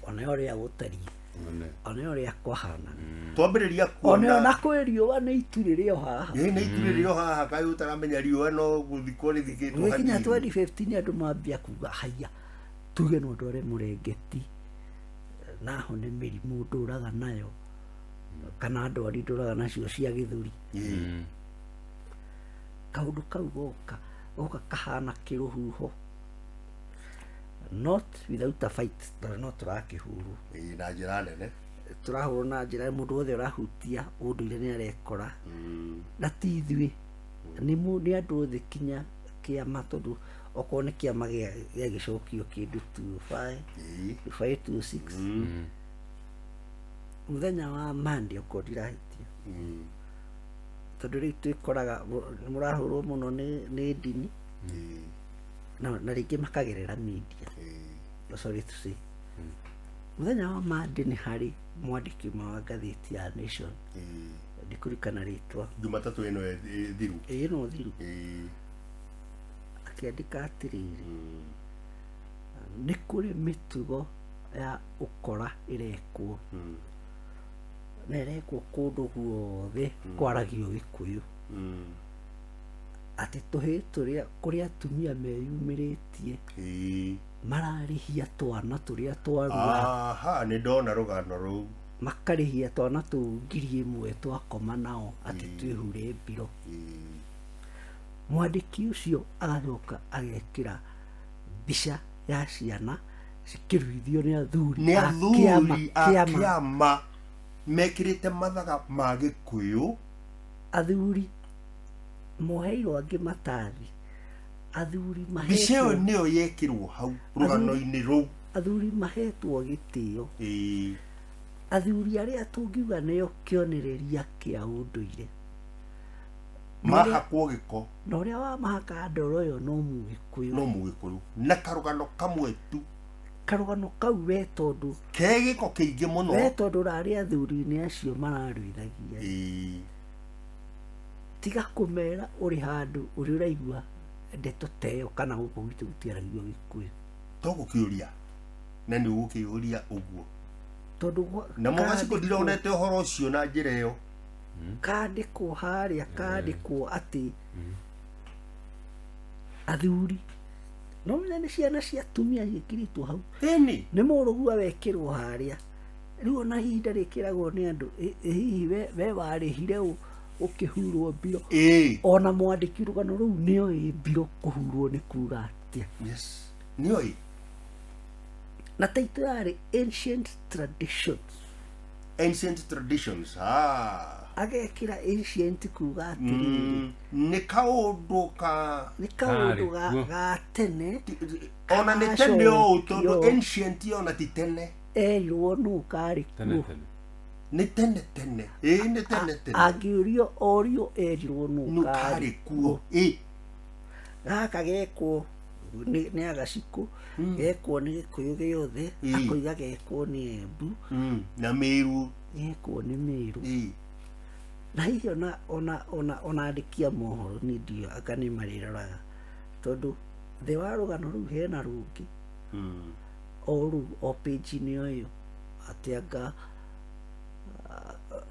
one ũrĩa gũtariĩ, one ũrĩa kwahana, Twambĩrĩria one kuona ona kwĩ riũa nĩ itu rĩrĩ o haha. Ĩĩ, nĩ itu rĩrĩ o haha, kaĩ ũtaramenya riũa no gũthikwo rĩthikĩtwo Gũgĩkinya hanini. 2015 andũ mambia kuga haya, tuge no ndware mũrengeti naho nĩ mĩrimũ ndũraga nayo. Kana ndwari ndũraga nacio cia gĩthũri. Ĩĩ. Kaũndũ kau goka goka kahana kĩrũhuho, not without a fight, tondũ no tũrakĩhũrwo. Ĩĩ, na njĩra nene. Tũrahũrwo na njĩra mũndũ wothe ũrahutia ũndũire nĩ arekora. Na ti ithuĩ, nĩ andũ othe kinya kĩama, tondũ okorwo nĩ kĩama gĩagĩcokio kĩndũ 25 2526 mũthenya wa Monday, okorwo ndirahĩtia, tondũ rĩu twĩkoraga nĩ mũrahũrwo mũno nĩ ndini na rĩngĩ makagerera media. Sorry to say, mũthenya wa Monday nĩ harĩ mwandĩki ũmwe wa ngathĩti ya Nation, ndikũririkana rĩtwa. Jumatatũ ĩno ĩthiru. Ĩĩ, no thiru. Akĩandĩka atĩrĩrĩ, nĩ kũrĩ mĩtugo ya ũkora ĩrekwo na ĩrekwo kũndũ guothe kwaragio Gĩkũyũ, atĩ tũhĩĩ tũrĩa kũrĩ atumia meyumĩrĩtie mararĩhia twana tũrĩa twarua. Aha, nĩ ndona rũgano rũu. Makarĩhia twana tũu 1,000 twakoma nao atĩ twĩhure mbiro. Mwandĩki ũcio agacoka agekĩra mbica ya ciana cikĩruithio nĩ athuri nĩ a kĩama. Athuri a Kĩama. Kĩama mekĩrĩte mathaga ma Gĩkũyũ. Athuri moheirwo angĩ matathi, athuri Mbica ĩyo mahetwo nĩyo yekĩrwo hau rũgano-inĩ rũu. Athuri mahetwo gĩtĩo, athuri arĩa tũngiuga nĩo kĩonereria kĩa ũndũire. Mahakwo gĩko. Na ũrĩa wamahaka ndoro ĩyo no Mũgĩkũyũ. No Mũgĩkũyũ na karũgano kamwe tu. Karũgano kau we tondũ ke gĩko kĩingĩ mũno. We tondũ ũrarĩ athuri-inĩ acio mararuithagia, tiga kũmera ũrĩ handũ ũrĩ ũraigua ndeto ta ĩyo kana gũkũ gwitũ gũtiaragio Gĩkũyũ. To gũkĩũria na nĩ ũgũkĩũria ũguo. Tondũ Na Mũgacikũ kandĩkwo- ndironete ũhoro ũcio na njĩra ĩyo. Kandĩkwo harĩa, kandĩkwo atĩ athuri no menya nĩ ciana cia atumia ciĩkĩrĩtwo hau. Ĩni. Nĩ mũrũgua wekĩrwo harĩa rĩu, ona ihinda rĩkĩragwo nĩ andũ, ĩ hihi we warĩhire ũ ũkĩhurwo mbiro? Ona mwandĩki rũgano rũu nĩoĩ mbiro kũhurwo nĩ kuga atĩa. Yes, nĩoĩ. Na taitũ yarĩ ancient traditions. Ancient traditions, ah. Agekĩra ancient kuga atĩrĩrĩ, Nĩ kaũndũ ka nĩ kaũndũ Karĩ kuo. ga tene. Ona nĩ tene ũũ tondũ Kacokio. ancient ona ti tene. Erirwo nũ karĩ tene kuo. Tene. Nĩ tene tene, ĩĩ, nĩ tene tene. Angĩũrio orio erirwo nũ nũ karĩ karĩ kuo, ĩ. Gaka gekwo nĩ agacikũ, gekwo nĩ Gĩkũyũ gĩothe. Akoiga gekwo nĩ Embu. Na Mĩru. Gekwo nĩ Mĩrũ. Na hihi ona andĩki a mohoro niĩ ndiũĩ anga nĩ marĩroraga, tondũ thĩ wa rũgano rũu hena rũngĩ o rũu o page-inĩ o ĩyo, atĩ anga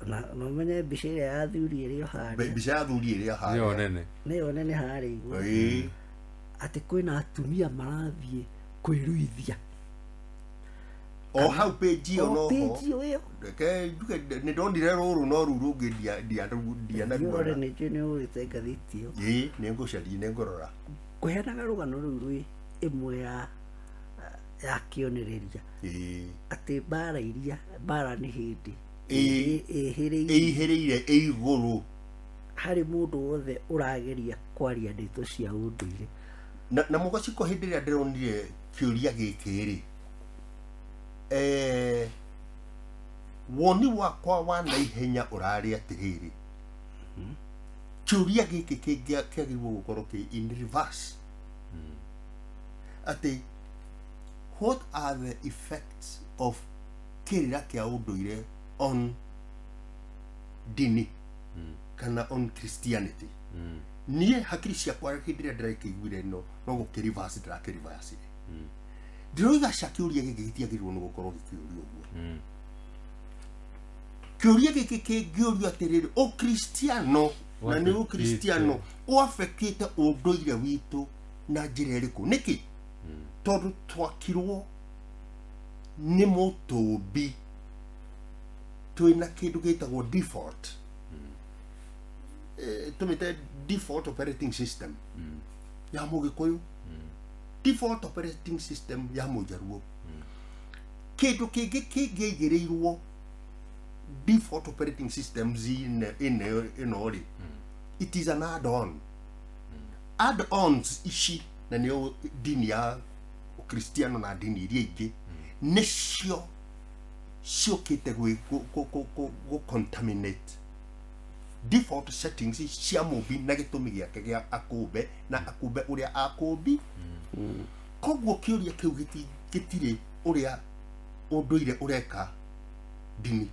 na ũmenye mbica ĩrĩa ya athuri ĩrĩ o harĩa. Mbica ya athuri ĩrĩa nĩyo harĩa nene. Nĩyo nene harĩa igũrũ, atĩ kwĩna atumia marathiĩ kwĩruithia. O hau page ĩyo o noho. Page ĩyo. Reke njuge nĩ ndonire rũrũ no rũu rũngĩ Ũrore. ndianaruona. Nĩ njũĩ nĩ ũrĩte ngathĩti ĩyo. Ĩĩ, nĩ ngũcaria, nĩ ngũrora. Kũheanaga rũgano rũu rwĩ ĩmwe ya kĩonereria atĩ mbara iria mbara nĩ hĩndĩ ĩhĩrĩirie ĩihĩrĩire ĩ igũrũ harĩ mũndũ wothe ũrageria kwaria ndeto cia ũndũire. Na Mũgaciko, hĩndĩ ĩrĩa ndĩronire kĩũria gĩkĩ rĩ, woni wakwa wa naihenya ũrarĩ atĩrĩrĩ, kĩũria gĩkĩ kĩagĩrĩirwo gũkorwo kĩ in reverse, atĩ what are the effects of kĩrĩra kĩa ũndũire on ndini kana on Christianity? Niĩ hakiri ciakwa hĩndĩ ĩrĩa ndĩrakĩiguire no gũkĩ-reverse ndĩrakĩ-reverse-ire, ndĩroiga ca kĩũria gĩkĩ gĩtiagĩrĩirwo nĩ gũkorwo gĩkĩũrio ũguo. Kĩũria gĩkĩ kĩngĩũrio atĩrĩrĩ, ũkristiano na nĩ ũkristiano ũafekĩte ũndũire witũ na njĩra ĩrĩkũ? Nĩkĩ? Tondũ twakirwo nĩ mũtũmbi. Twĩna kĩndũ gĩtagwo default, tũmĩte default operating system ya Mũgĩkũyũ, default operating system ya Mũjaruo. Kĩndũ kĩngĩ kĩngĩaigĩrĩirwo default operating systems ĩno rĩ, it is an add-on. Add-ons ici na nĩyo ndini ya Ũkristiano na ndini iria ingĩ nĩcio ciũkĩte gũ contaminate default settings cia mũmbi na gĩtũmi gĩake gĩa akũmbe na akũmbe ũrĩa akũmbi. Koguo kĩũria kĩu gĩtirĩ ũrĩa ũndũire ũreka ndini,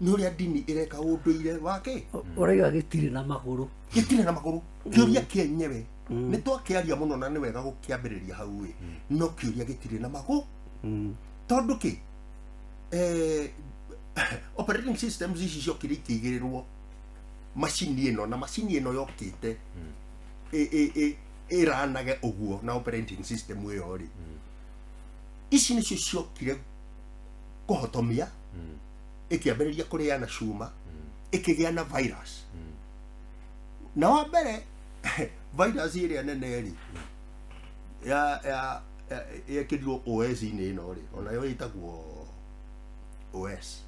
nĩ ũrĩa ndini ĩreka ũndũire wake. Ũrauga gĩtirĩ na magũrũ. Gĩtirĩ na magũrũ. Kĩũria kĩenyewe nĩ twakĩaria mũno na nĩ wega gũkĩambĩrĩria hau ĩ, no kĩũria gĩtirĩ na magũrũ tondũ kĩ operating systems ici ciokire ikĩigĩrĩrwo macini ĩno, na macini ĩno yokĩte ĩranage ũguo na operating system ĩyo rĩ, ici nĩcio ciokire kũhotomia, ĩkĩambĩrĩria kũrĩana cuma, ĩkĩgĩa na virus. Na wa mbere virus ĩrĩa nene rĩ ya yekĩrirwo OS-inĩ ĩno rĩ, onayo ĩtagwo OS,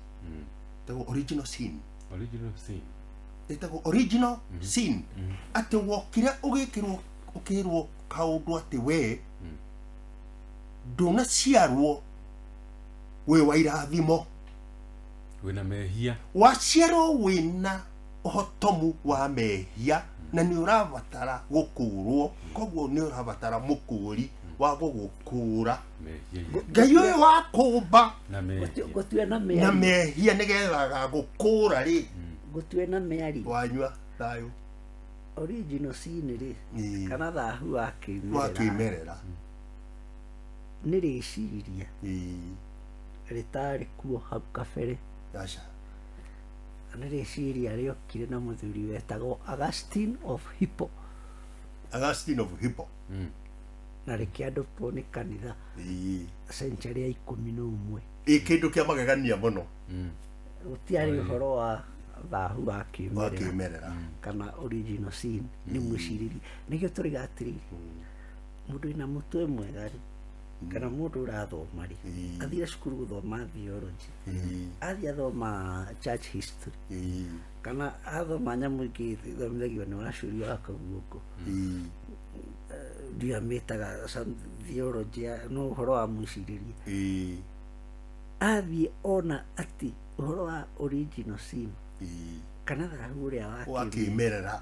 ĩtagwo original sin. Original sin. Ĩtagwo original sin, atĩ wokire ũgĩkĩrwo ũkĩrwo kaũndũ atĩ we ndũnaciarwo wĩ wa irathimo, wĩna mehia, waciarwo wĩna ũhotomu wa mehia na nĩ ũrabatara gũkũrwo, koguo nĩ ũrabatara mũkũri wa gũgũkũra mehia Ngai ũyũ wa kũmba na mehia Ngũtue na na mĩario. Mehia nĩgetha agagũkũra rĩ. Ngũtue na mĩario. Wanyua thayũ. Original sin rĩ, Ĩĩ. kana thahu wa wa kĩmerera kĩmerera nĩ rĩciria Ĩĩ. rĩtarĩ kuo hau kabere. Aca. Nĩ rĩciria rĩokire na mũthuri wetagwo Augustine of Hippo. Augustine of Hippo. Na rĩkĩandũkwo nĩ kanitha Ĩĩ. century ya 11. Ĩ kĩndũ kĩa magegania mũno. Gũtiarĩ ũhoro wa thahu wa wa kĩmerera kĩmerera kana original sin, nĩ mwĩcirĩrie. Nĩkĩo tũrĩga atĩrĩrĩ, mũndũ wĩna mũtwe mwega rĩ, kana mũndũ ũrathoma rĩ, Ĩĩ. athire cukuru gũthoma theology, Ĩĩ. athiĩ athoma church history, Ĩĩ. kana athoma nyamũ ingĩ ithomithagio nĩ wacuri wa kaguoko, Ĩĩ. ndiamĩtaga some theology no ũhoro wa mwĩcirĩrie. Ĩĩ. Athiĩ ona atĩ ũhoro wa original sin Ĩĩ. kana thahu ũrĩa wa wa kĩmerera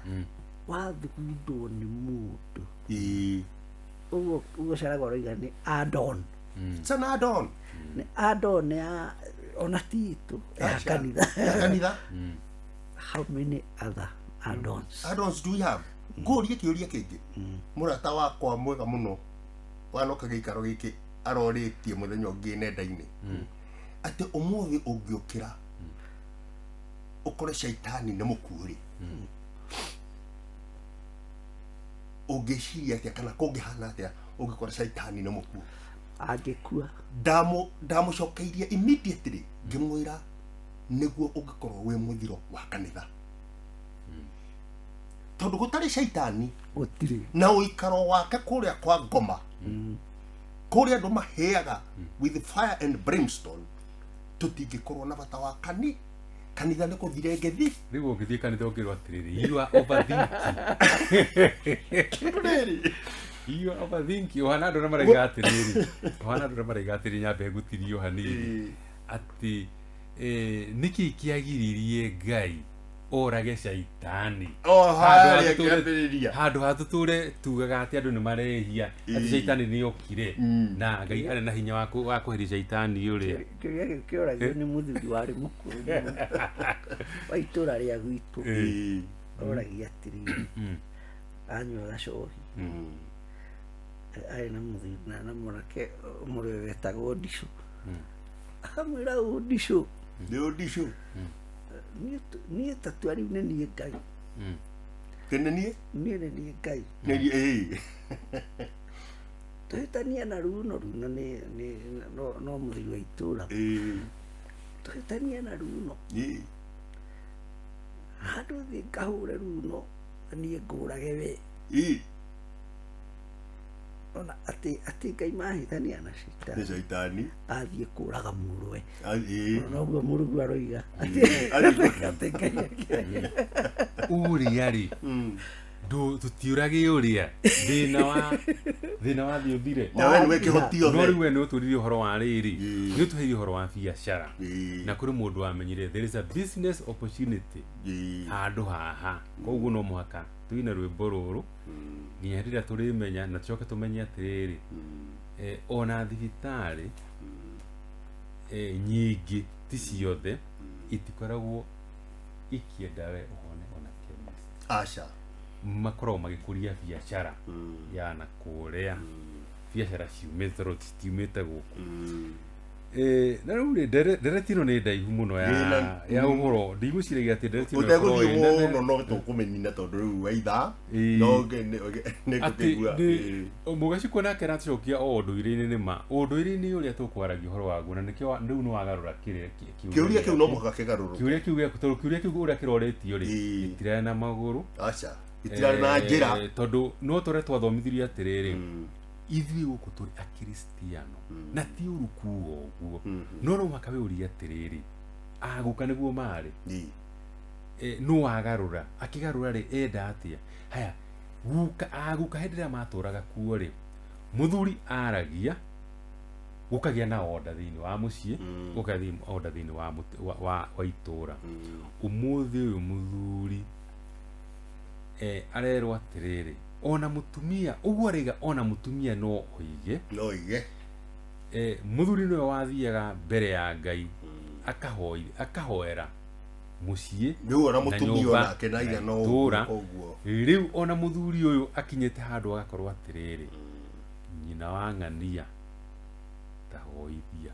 wathugundwo nĩ mũndũ. Ĩĩ. Ũguo ũguo caragwo aroiga nĩ add-on. It's an add-on. Nĩ add-on ya ona ti itũ ya Aca. kanitha. Ya kanitha. How many other add-ons? Add-ons do we have? Ngũrie kĩũria kĩngĩ. Mũrata wakwa mwega mũno wanoka gĩikaro gĩkĩ arorĩtie mũthenya ũngĩ nenda-inĩ atĩ ũmũthĩ ũngĩũkĩra ũkore caitani nĩ mũkuũ rĩ, ũngĩciria atĩa kana kũngĩhana atĩa ũngĩkora caitani nĩ mũkuũ? Angĩkua. Ndamũcokeirie immediately ngĩmwĩra nĩguo ũngĩkorwo wĩ mũthiro wa kanitha, tondũ gũtarĩ caitani gũtirĩ na ũikaro wake kũrĩa kwa ngoma, kũrĩa andũ mahĩaga with fire and brimstone, tũtingĩkorwo na bata wa kanitha nĩ kũthire ngĩthi. Rĩu ũngĩthiĩ kanitha ũngĩrwo atĩrĩrĩ, you are overthinking, you are overthinking. Ũhana andũ arĩa maraiga atĩrĩrĩ, ũhana andũ arĩa maraiga atĩrĩrĩ, nyambe ngũtirio hanini atĩ nĩkĩ kĩagiririe Ngai orage caitani? O Handũ harĩa ha kĩambĩrĩria. Handũ ha tũtũre tugaga atĩ andũ nĩ marehia, atĩ caitani nĩ okire na Ngai arĩ na hinya wa kweheria caitani ũrĩa. Kĩũria gĩkĩ kĩoragio nĩ mũthuri warĩ mũkũrũ mũno wa itũra rĩa gwitũ. Ĩĩ. Oragia atĩrĩrĩ, anyua gacohi, arĩ na mũthuri na mwanake mũrũwe wetagwo Ndicũ, akamwĩra ũũ, Ndicũ, Nĩ ũndicũ. Niĩ ta tua rĩu nĩ niĩ Ngai. Kĩnĩ niĩ? Niĩ nĩ niĩ Ngai. Nĩ niĩ, ĩĩ. Tũhĩtania na Runo. Runo nĩ no mũthuri wa itũra. Ĩĩ. Tũhĩtanie na runo. Handũ thiĩ ngahũre runo niĩ ngũrage we. Ona atĩ atĩ Ngai mahĩtania na Nĩ caitani. caitani. Athiĩ kũraga mũrũwe. Ĩĩ. Noguo Mũrungu aroiga. Atĩ atĩ Ngai Ũrĩa rĩ, tũtiũrage ũrĩa thĩna wa thĩna wa thiĩ ũthire. Na we nĩwe kĩhoti No othe. rĩu we nĩ ũtwĩrire ũhoro wa rĩrĩ, nĩ ũtũheire ũhoro wa biacara, na kũrĩ mũndũ wamenyire there is a business opportunity handũ haha, koguo no mũhaka tuine rwĩmbo rũrũ nginya rĩrĩa tũrĩmenya na tũcoke tũmenye atĩrĩrĩ, ona thibitarĩ nyingĩ ti ciothe itikoragwo ikĩenda we ũhone ona chemist. Aca. Makoragwo magĩkũria biacara ya na kũrĩa biacara ciumĩte tondũ citiumĩte gũkũ. Na rĩu rĩ, ndereti ĩno nĩ ndaihu mũno ya ya ũhoro, ndigwĩciragia atĩ ndereti ĩno ĩkorwo Ũtegũthiĩ ĩ nene. mũno no tũkũmĩnina tondũ rĩu wa ithaa Ĩĩ. no nĩ Atĩ ngũkĩigua. Mũgacikũ nake aratũcokia o ũndũire-inĩ, nĩ ma ũndũire-inĩ ũrĩa tũkwaragia ũhoro waguo, na nĩkĩo rĩu nĩ wagarũra kĩrĩa Kĩũria kĩu no mũhaka kĩgarũrũke. Kĩũria kĩu gĩaku, tondũ kĩũria kĩu ũrĩa kĩroretio rĩ, gĩtirarĩ na magũrũ. Aca, gĩtirarĩ na njĩra. Tondũ no tũrĩa twathomithirie atĩrĩrĩ, ithuĩ gũkũ tũrĩ akristiano na ti ũru kuga ũguo, no no mũhaka wĩũrie atĩrĩrĩ, agũka nĩguo marĩ, no wagarũra akĩgarũra rĩ, enda atĩa? Haya, guka aguka hĩndĩ ĩrĩa matũraga kuo rĩ, mũthuri aragia gũkagĩa na order thĩinĩ wa mũciĩ, gũkagĩa order thĩinĩ wa wa itũra. Ũmũthĩ ũyũ mũthuri arerwo atĩrĩrĩ, ona mũtumia ũguo araiga, ona mũtumia no oige. No oige. Mũthuri nĩwe wathiaga mbere ya Ngai akahoera mũciĩ Rĩu ona na mũtumia nyũmba onake na iga na no itũũra. ũguo. Rĩu ona mũthuri ũyũ akinyĩte handũ agakorwo atĩrĩrĩ, nyina wa ng'ania tahoithia,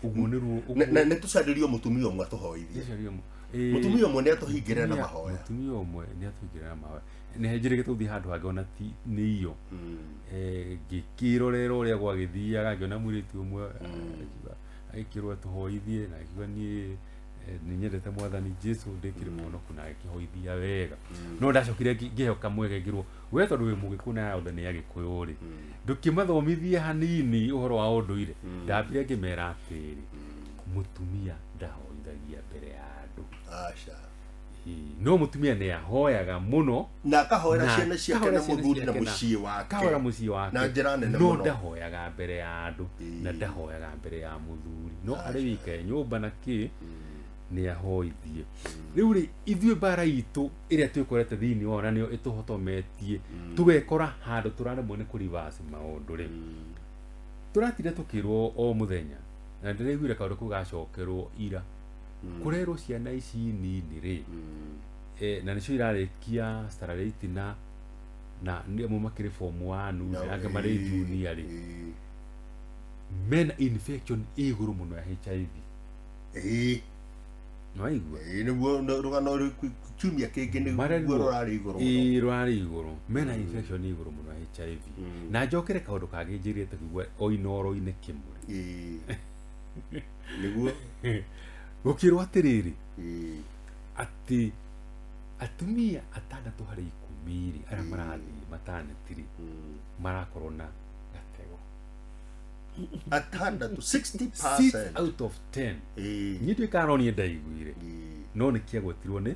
ũguo nĩruo. Na nĩ tũcarĩrio mũtumia ũmwe atũhoithie. Mũtumia ũmwe nĩ atũhingĩre na mahoya. Mũtumia ũmwe nĩ atũhingĩre na mahoya. Nĩ njĩrĩgĩte gũthiĩ handũ hangĩ ona ti nĩ iyo, ngĩkĩrorera ũrĩa gwagĩthiaga, ngĩona mũirĩtu ũmwe agĩkĩrwo atũhoithie, na akiuga niĩ nĩ nyendete mwathani Jesu, ndĩkĩrĩ mũhonoku, na agĩkĩhoithia wega. No ndacokire ngĩheo kamweke ngĩrwo, we tondũ wĩ mũgĩkũyũ na othe nĩ agĩkũyũ rĩ, ndũkĩmathomithie hanini ũhoro wa ũndũire. Ndambire ngĩmera atĩrĩ, mũtumia ndahoithagia mbere ya andũ. Aca. No mũtumia nĩ ahoyaga mũno Na akahoera na ciana ciake akahoera na ciana mũthuri na ciake mũciĩ wake. Akahoera mũciĩ wake Na njĩra nene no mũno. ndahoyaga mbere ya andũ, na ndahoyaga mbere ya mũthuri, no arĩ wika nyũmba na kĩ nĩ ahoithie. Rĩu rĩ, ithuĩ mbara itũ ĩrĩa twĩkorete thĩinĩ wao na nĩyo ĩtũhotometie tũgekora handũ tũraremwo nĩ kũrivasi maũndũ rĩ, tũratinda tũkĩrwo o mũthenya, na ndĩraiguire kaũndũ kau gacokerwo ira, kũrerwo ciana ici nini rĩ, na nĩcio irarĩkia standard 8 na nĩ amwe makĩrĩ form 1 na angĩ marĩ junior rĩ, mena infection ĩ igũrũ mũno ya HIV. Nĩwaigua? Ĩĩ, nĩguo rũgano rũu kiumia kĩngĩ nĩguo Marerwo rũrarĩ igũrũ mũno. Ĩĩ, rũrarĩ igũrũ, mena infection ĩ igũrũ mũno ya HIV. Na njokere kaũndũ kangĩ njĩrĩte kũigua o inoro-inĩ kĩmũrĩ. Nĩguo. Gũkĩrwo atĩrĩrĩ, atĩ atumia atandatũ harĩ 10 rĩ, arĩa marathiĩ mataneti rĩ, marakorwo na gatego. Atandatũ, 6 60%. out of 10. Niĩ nduĩkaga no niĩ ndaiguire, no nĩ kĩagwetirwo nĩ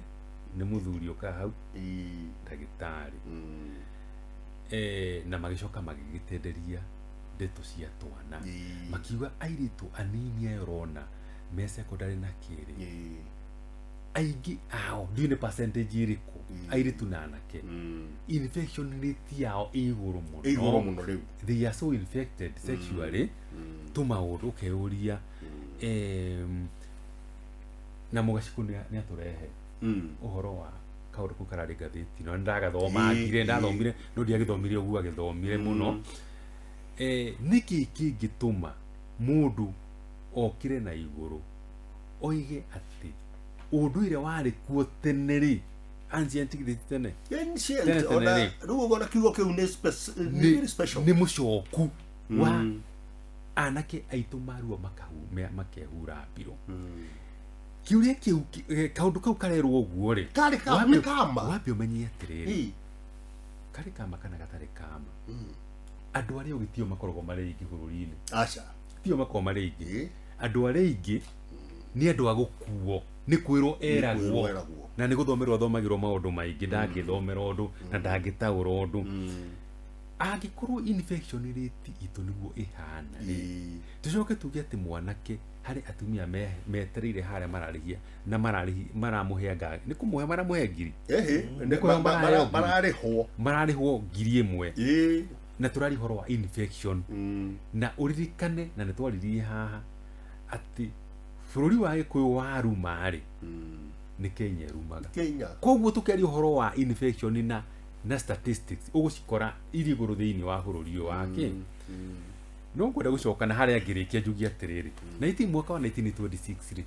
mũthuri ũka hau, ndagĩtarĩ, na magĩcoka magĩgĩtenderia ndeto cia twana, makiuga airĩtu anini aya ũrona me secondary na kĩrĩ, aingĩ ao ndiũĩ nĩ percentage ĩrĩkũ, airĩtu na anake, infection rate yao ĩ igũrũ mũno. Ĩ igũrũ mũno rĩu. They are so infected sexually, tũmaũndũ ũkeyũria, na mũgacikũ nĩ atũrehe ũhoro wa kaũndũ kau kararĩ ngathĩti, no nĩndagathomangire, ndathomire no ndiagĩthomire ũguo agĩthomire mũno. Nĩkĩ kĩngĩtũma mũndũ okire na igũrũ oige atĩ ũndũire warĩ kuo tene rĩ, ancient githĩ ti tene? Ancient, Tene tene ona rĩ. rĩu ona kiugo kĩu nĩ very special. Nĩ mũcoku wa anake aitũ marua makehura mbirũ. Kĩũria kĩu kaũndũ kau karerwo ũguo rĩ, Karĩ nĩ kama. Wambe ũmenye atĩrĩrĩ, Ĩĩ. Karĩ kama kana gatarĩ kama, andũ arĩa ũgĩ tio makoragwo marĩ aingĩ bũrũri-inĩ. Aca. Tio makoragwo marĩ aingĩ. Ĩĩ. Andũ arĩa aingĩ nĩ andũ a gũkuo, nĩ kwĩrwo eragwo. Kwĩrwo eragwo. Na nĩ gũthomerwo athomagĩrwo maũndũ maingĩ, ndangĩthomera ũndũ na ndangĩtaũra ũndũ. Angĩkorwo infection rate itũ nĩguo ĩhana rĩ, tũcoke tuge atĩ mwanake harĩ atumia metereire harĩa mararĩhia na mararĩhi maramũhe anga nĩ kũmũhe maramũhe ngiri. Ĩhĩ. Nĩ kũheo maraheo ngiri. Mararĩhwo. Mararĩhwo 1,000. Ĩĩ. Na tũraria ũhoro wa infection. Na ũririkane na nĩ twaririe haha atĩ bũrũri wa Gĩkũyũ waruma rĩ, nĩ Kenya ĩrumaga. Kenya. Koguo tũkĩaria ũhoro wa infection na statistics ũgũcikora irĩ igũrũ thĩinĩ wa bũrũri ũyũ wa Kenya. No ngwenda gũcoka na harĩa ngĩrĩkia njugie atĩrĩrĩ, 19 mwaka wa 1926 rĩ,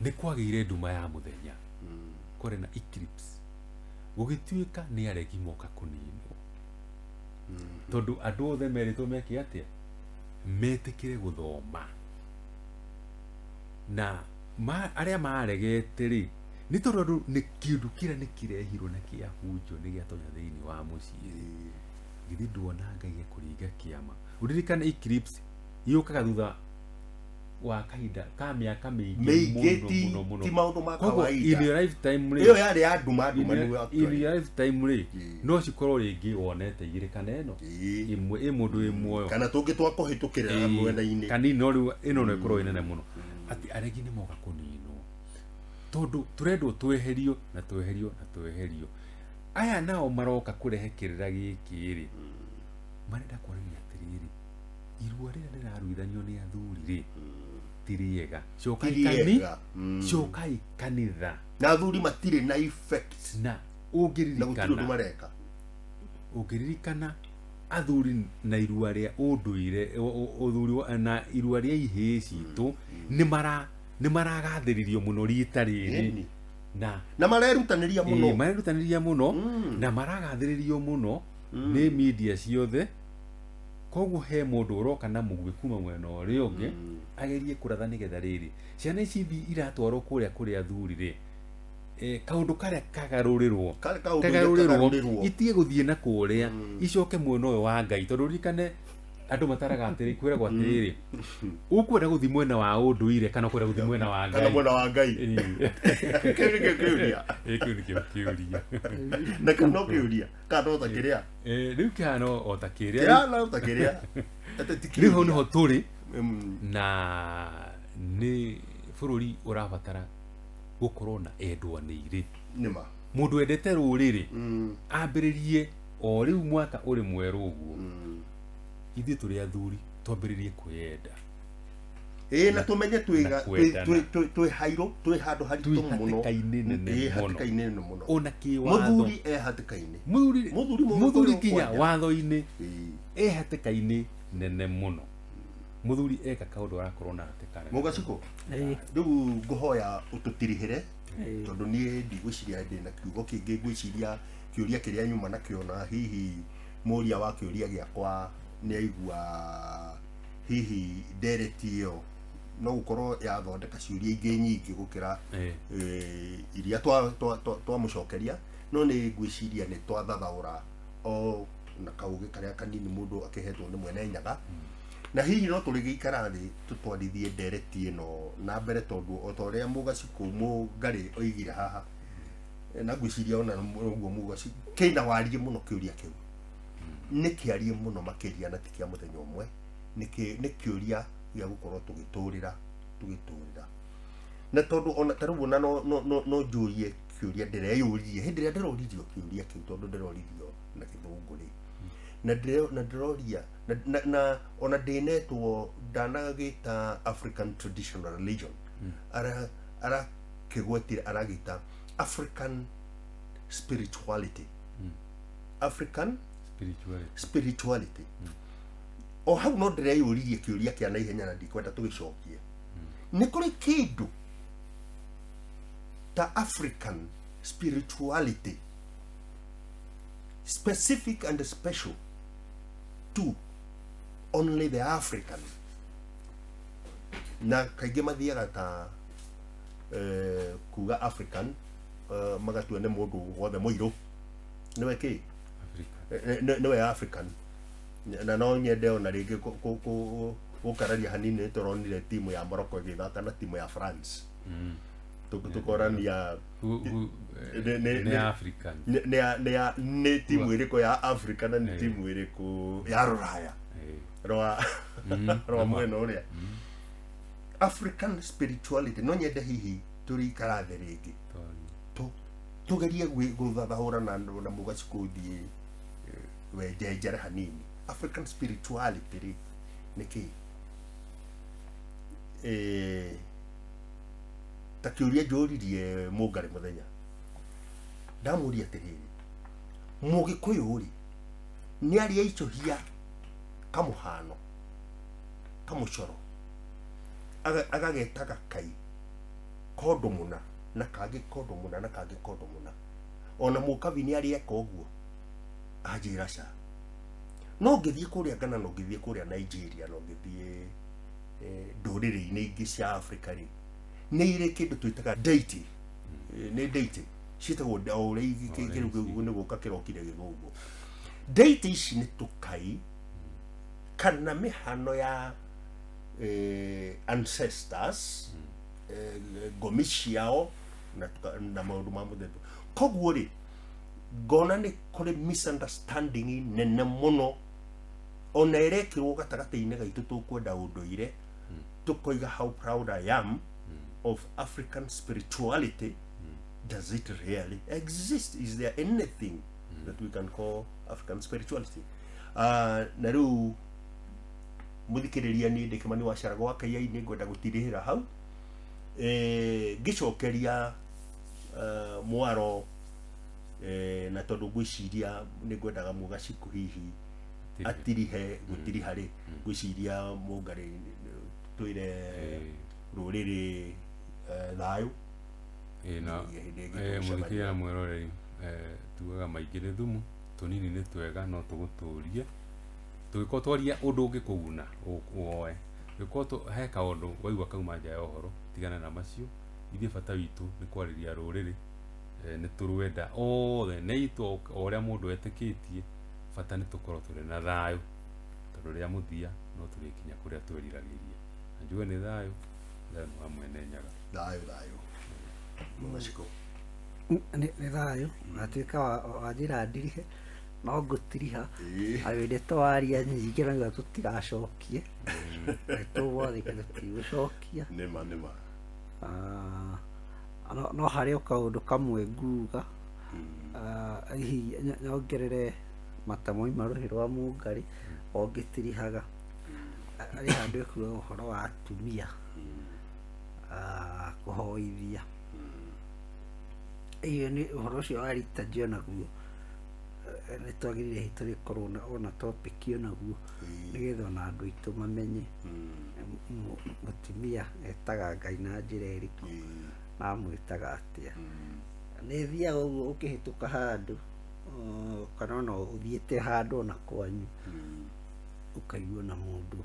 nĩ kwagĩire nduma ya mũthenya, kwarĩ na eclipse, gũgĩtuĩka nĩ aregi moka kũninwo, tondũ andũ othe merĩtwo meke atĩa? Metĩkĩre gũthoma. Na arĩa maregete rĩ, nĩ tondũ andũ nĩ kĩndũ kĩrĩa nĩ kĩrehirwo na kĩahunjio nĩ gĩatonya thĩinĩ wa mũciĩ. Githĩ nduona Ngai ekũringa kĩama? Ũririkane eclipse yũkaga thutha wa kahinda ka mĩaka mĩingĩ Mĩingĩ. mũno, mũno mũno. Ti maũndũ ma Koguo in kawaida. your lifetime rĩ, Ĩyo yarĩ ya nduma nduma. in nĩ your lifetime rĩ, Ĩĩ. no cikorwo rĩngĩ wonete igĩrĩ kana ĩno ĩmwe ĩ mũndũ wĩ muoyo Kana tũngĩ twakũhĩtũkĩrĩra mwena-inĩ. Kanini, no rĩu ĩno no ĩkorwo ĩ nene mũno, atĩ aregi nĩ moka kũninwo, tondũ tũrendwo tweherio na tweherio na tweherio. Aya nao maroka kũrehe kĩrĩra gĩkĩ rĩ, marenda kuonania atĩrĩrĩ, irua rĩrĩa rĩraruithanio nĩ athuri rĩ, ti rĩega. Cokai Ti kani rĩega. Cokai kanitha. Na athuri matirĩ na effect. Na Na gũtirĩ ũndũ ũngĩririkana mareka. Ũngĩririkana athuri na irua rĩa ũndũire, ũthuri na irua rĩa ihĩĩ citũ nĩ maragathĩrĩrio mũno rita rĩrĩ. Ĩni. Na Na marerutanĩria mũno. Marerutanĩria mũno na maragathĩrĩrio mũno nĩ media ciothe. Koguo he mũndũ ũroka na mũguĩ kuma mwena ũrĩa ũngĩ agerie kũratha, nĩgetha rĩrĩ ciana ici iratwarwo kũrĩa kũrĩ athuri rĩ, kaũndũ karĩa kagarũrĩrwo. Karĩa kaũndũ Kagarũrĩrwo. Kagarũrĩrwo. Itige gũthiĩ na kũrĩa, icoke mwena ũyũ wa Ngai, tondũ ririkane andũ mataraga atĩrĩ, kwĩragwo atĩrĩrĩ, ũkwenda gũthiĩ mwena wa ũndũire kana ũkwenda gũthiĩ mwena wa Kana Ngai? mwena wa Ngai. Ĩĩ. Kĩu nĩkĩo kĩũria. Ĩĩ, kĩu nĩkĩo kĩũria. Na kĩu no kĩũria kana no ta kĩrĩa. Rĩu kĩhana o ta kĩrĩa. Kĩhana ta kĩrĩa atĩ ti Rĩu hau kĩũria. nĩho tũrĩ. Na nĩ bũrũri ũrabatara gũkorwo na endwa nĩ Nĩma. Mũndũ wendete rũrĩrĩ ambĩrĩrie o rĩu mwaka ũrĩ mwerũ ũguo. Ithuĩ tũrĩ athuri twambĩrĩrie kwĩyenda. Ĩĩ, na tũmenye twĩ Na kwendana. twĩ hairũ, twĩ handũ haritũ Twĩ mũno. hatĩka-inĩ nene Ĩĩ, mũno. hatĩka-inĩ nene mũno. Ona kĩwatho. Mũthuri e hatĩka-inĩ. Mũthuri. Mũthuri mũgĩkũyũ Mũthuri nginya kwanja. watho-inĩ Ĩĩ. e hatĩka-inĩ nene mũno. Mũthuri eka kaũndũ arakorwo na hatĩka nene. Mũgacikũ. Ĩĩ. Rĩu ngũhoya ũtũtirihĩre, Ĩĩ. tondũ niĩ ndigwĩciria ndĩna kiugo kĩngĩ. Ngwĩciria kĩũria kĩrĩa nyuma nakĩo, na hihi mũria wa kĩũria gĩakwa nĩ aigua hihi ndereti ĩyo no gũkorwo yathondeka ciũria ingĩ nyingĩ gũkĩra iria twamũcokeria, no nĩ ngwĩciria nĩ twathathaũra o na kaũgĩ karĩa kanini mũndũ akĩhetwo nĩ mwene Nyaga, na hihi no tũrĩgĩikara thĩ tũtwarithie ndereti ĩno na mbere, tondũ o ta ũrĩa Mũgacikũ Mũngarĩ oigire haha, na ngwĩciria ona ũguo Mũgacikũ kĩna warie mũno, kĩũria kĩu nĩ kĩarie mũno makĩria, na ti kĩa mũthenya ũmwe, nĩ kĩũria gĩa gũkorwo tũgĩtũrĩra tũgĩtũrĩra. Na tondũ ona ta rĩu ona no njũrie kĩũria ndĩreyũririe hĩndĩ ĩrĩa ndĩroririo kĩũria kĩu, tondũ ndĩroririo na Gĩthũngũ rĩ, na ndĩroria na ona ndĩnetwo ndanagĩta African traditional religion, arakĩgwetire aragĩta African spirituality, African spirituality. Spirituality. O hau no ndĩreyũririe kĩũria kĩa naihenya na ndikwenda tũgĩcokie: nĩ kũrĩ kĩndũ ta African spirituality specific and special to only the African? Na kaingĩ mathiaga ta Kuga African, magatua nĩ mũndũ wothe mũirũ nĩwe kĩ Africa. Nĩwe African. Na no nyende ona rĩngĩ gũkararia hanini, nĩ tũronire timu ya Morocco ĩgĩthaka na timu ya France. Tũkorania Nĩ African. Nĩ timu ĩrĩkũ ya Africa na nĩ timu ĩrĩkũ ya rũraya rwa rwa mwena ũrĩa. African spirituality, no nyende hihi tũrĩikara thĩ rĩngĩ tugerie gũthathahũra na mũgacikũthiĩ wenjenjere hanini. African spirituality rĩ nĩ kĩĩ? Ta kĩũria njũririe mũngarĩ mũthenya, ndamũria atĩrĩrĩ, mũgĩkũyũ rĩ nĩ arĩa aicũhia kamũhano kamũcoro agageta gakai kondo mũna na kangĩ kondo mũna na kangĩ kondo mũna, ona mũkabi nĩ arĩ eka ũguo? Anjĩra ca. No ngĩthiĩ kũrĩa Ghana, no ngĩthiĩ kũrĩa Nigeria, no ngĩthiĩ ndũrĩrĩ-inĩ ingĩ cia Africa rĩ, nĩ irĩ kĩndũ twĩtaga deity. Nĩ deity ciĩtagwo o ũrĩa O ũrĩa kĩrĩu nĩ gũka kĩrokire gĩthũngũ. Deity ici nĩ tũkai kana mĩhano ya ancestors, ngomi ciao na maũndũ ma mũthemba. Koguo rĩ, ngona nĩ kũrĩ misunderstanding nene mũno ona ĩrekĩrwo gatagatĩ-inĩ gaitũ. Tũkwenda ũndũire, tũkoiga how proud I am of African spirituality. Does it really exist? Is there anything that we can call African spirituality? Na rĩu mũthikĩrĩria, niĩ ndĩ Kĩmani wa Carago wa Kaiai, ngwenda gũtirihĩra hau, ngĩcokeria mwaro, na tondũ ngwĩciria nĩ ngwendaga mũgacikũ hihi atirihe gũtiriha rĩ, ngwĩciria mũngarĩ twĩre rũrĩrĩ, thayũ. Na Hĩndĩ ĩngĩ mũthikĩria tũgũcemania. Na mwĩroreri, tugaga maingĩ nĩ thumu, tũnini nĩ twega, no tũgũtũrie. Tũngĩkorwo twaria ũndũ ũngĩkũguna, woe. Ũngĩkorwo he kaũndũ waigua kauma nja ya ũhoro, tigana na macio. Ithuĩ bata witũ nĩ kwarĩria rũrĩrĩ. Nĩ tũrwenda othe nĩ itũ, o ũrĩa mũndũ etĩkĩtie, bata nĩ tũkorwo tũrĩ na thayũ, tondũ rĩa mũthia no tũrĩkinya kũrĩa tweriragĩria. Na njuge nĩ thayũ, thayũ nĩ wa Mwene Nyaga. Thayũ, thayũ, mũgacikũ. Nĩ thayũ. Watuĩka wanjĩra ndirihe, no ngũtiriha. Ĩĩ. Ayo ndeto waria nyingĩ na tũtigacokie, tũgwathĩka tũtigũcokia. Nĩma, nĩma. Ah, no harĩ o kaũndũ kamwe nguga. Ah, hihi nyongerere mata moima rũhĩ rwa mũngarĩ o ngĩtirihaga. Harĩ handũ ekuga ũhoro wa atumia, ah, kũhoithia. Ĩyo nĩ ũhoro ũcio wa liturgy onaguo, nĩ twagĩrĩire hihi tũrĩkorwo na ona topic onaguo, nĩgetha ona andũ aitũ mamenye mũtumia etaga Ngai na njĩra ĩrĩkũ na amwĩtaga atĩa. Nĩ thiaga ũguo ũkĩhĩtũka handũ, kana ona ũthiĩte handũ ona kwanyu, ũkaigua na mũndũ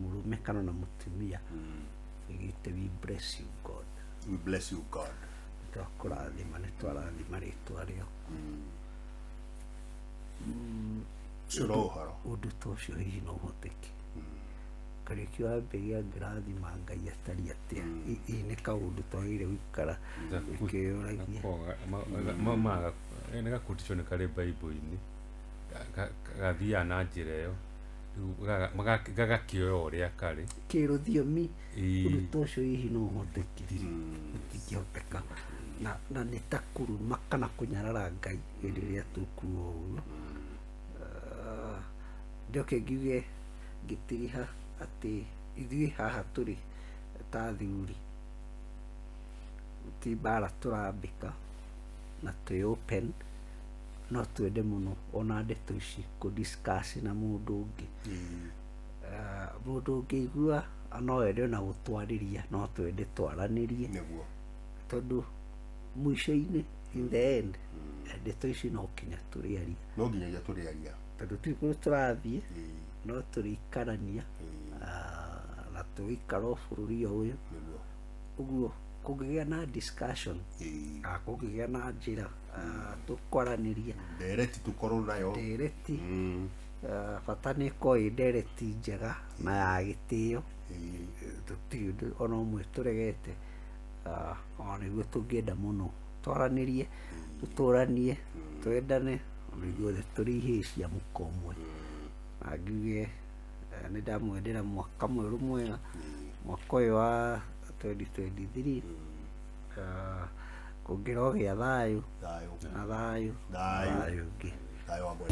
mũrũme kana ona mũtumia oigĩte, "We bless you, God." We bless you, God. Twakũrathima, nĩ twarathima rĩtwa rĩaku. Ũcio no ũhoro. Ũndũ ta ũcio hihi no ũhoteke? Kariũki wa Mbĩgĩ angĩrathima Ngai atariĩ atĩa? Hihi nĩ kaũndũ twagĩrĩire gũikara ũkĩyũragia. Nĩ gaquotation karĩ Bible-inĩ gathiaga na njĩra ĩyo. Rĩu gagakĩoya ũrĩa karĩ. Kĩrũthiomi ũndũ ta ũcio hihi no ũhoteke? Ũtingĩhoteka, na nĩ ta kũruma kana kũnyarara Ngai hĩndĩ ĩrĩa tũkuga ũguo. Ah, njoke ngiuge ngĩtiriha atĩ ithuĩ haha tũrĩ ta athuri ti mbara tũrambĩka na twĩ open, no twende mũno ona ndeto ici kũ discuss na mũndũ ũngĩ. Ah, mũndũ ũngĩigua no ende ona gũtwarĩria, no twende twaranĩrie, tondũ mũico-inĩ, in the end, ndeto ici no kinya tũrĩaria. No nginyagia tũrĩaria. Tondũ tũtirĩ kũndũ tũrathiĩ, no tũrĩikarania, ah, na tũgĩikara o bũrũri o ũyũ. Ũguo. Kũngĩgĩa na discussion, kũngĩgĩa na njĩra tũkwaranĩria, ndereti tũkorwo nayo, ndereti, bata nĩ ĩkorwo ĩ ndereti njega na ya gĩtĩo. Tũtirĩ ũndũ ona ũmwe tũregete. Ona nĩguo tũngĩenda mũno twaranĩrie, tũtũranie, twendane, ona ithuothe tũrĩ ihĩĩ cia mũka ũmwe. Na ngiuge nĩ ndamwendera mwaka mwerũ mwega, mwaka ũyũ wa 2023, kũngĩrogĩa thayũ thayũ na thayũ Thayũ. Thayũ ũngĩ. Thayũ wa mwene.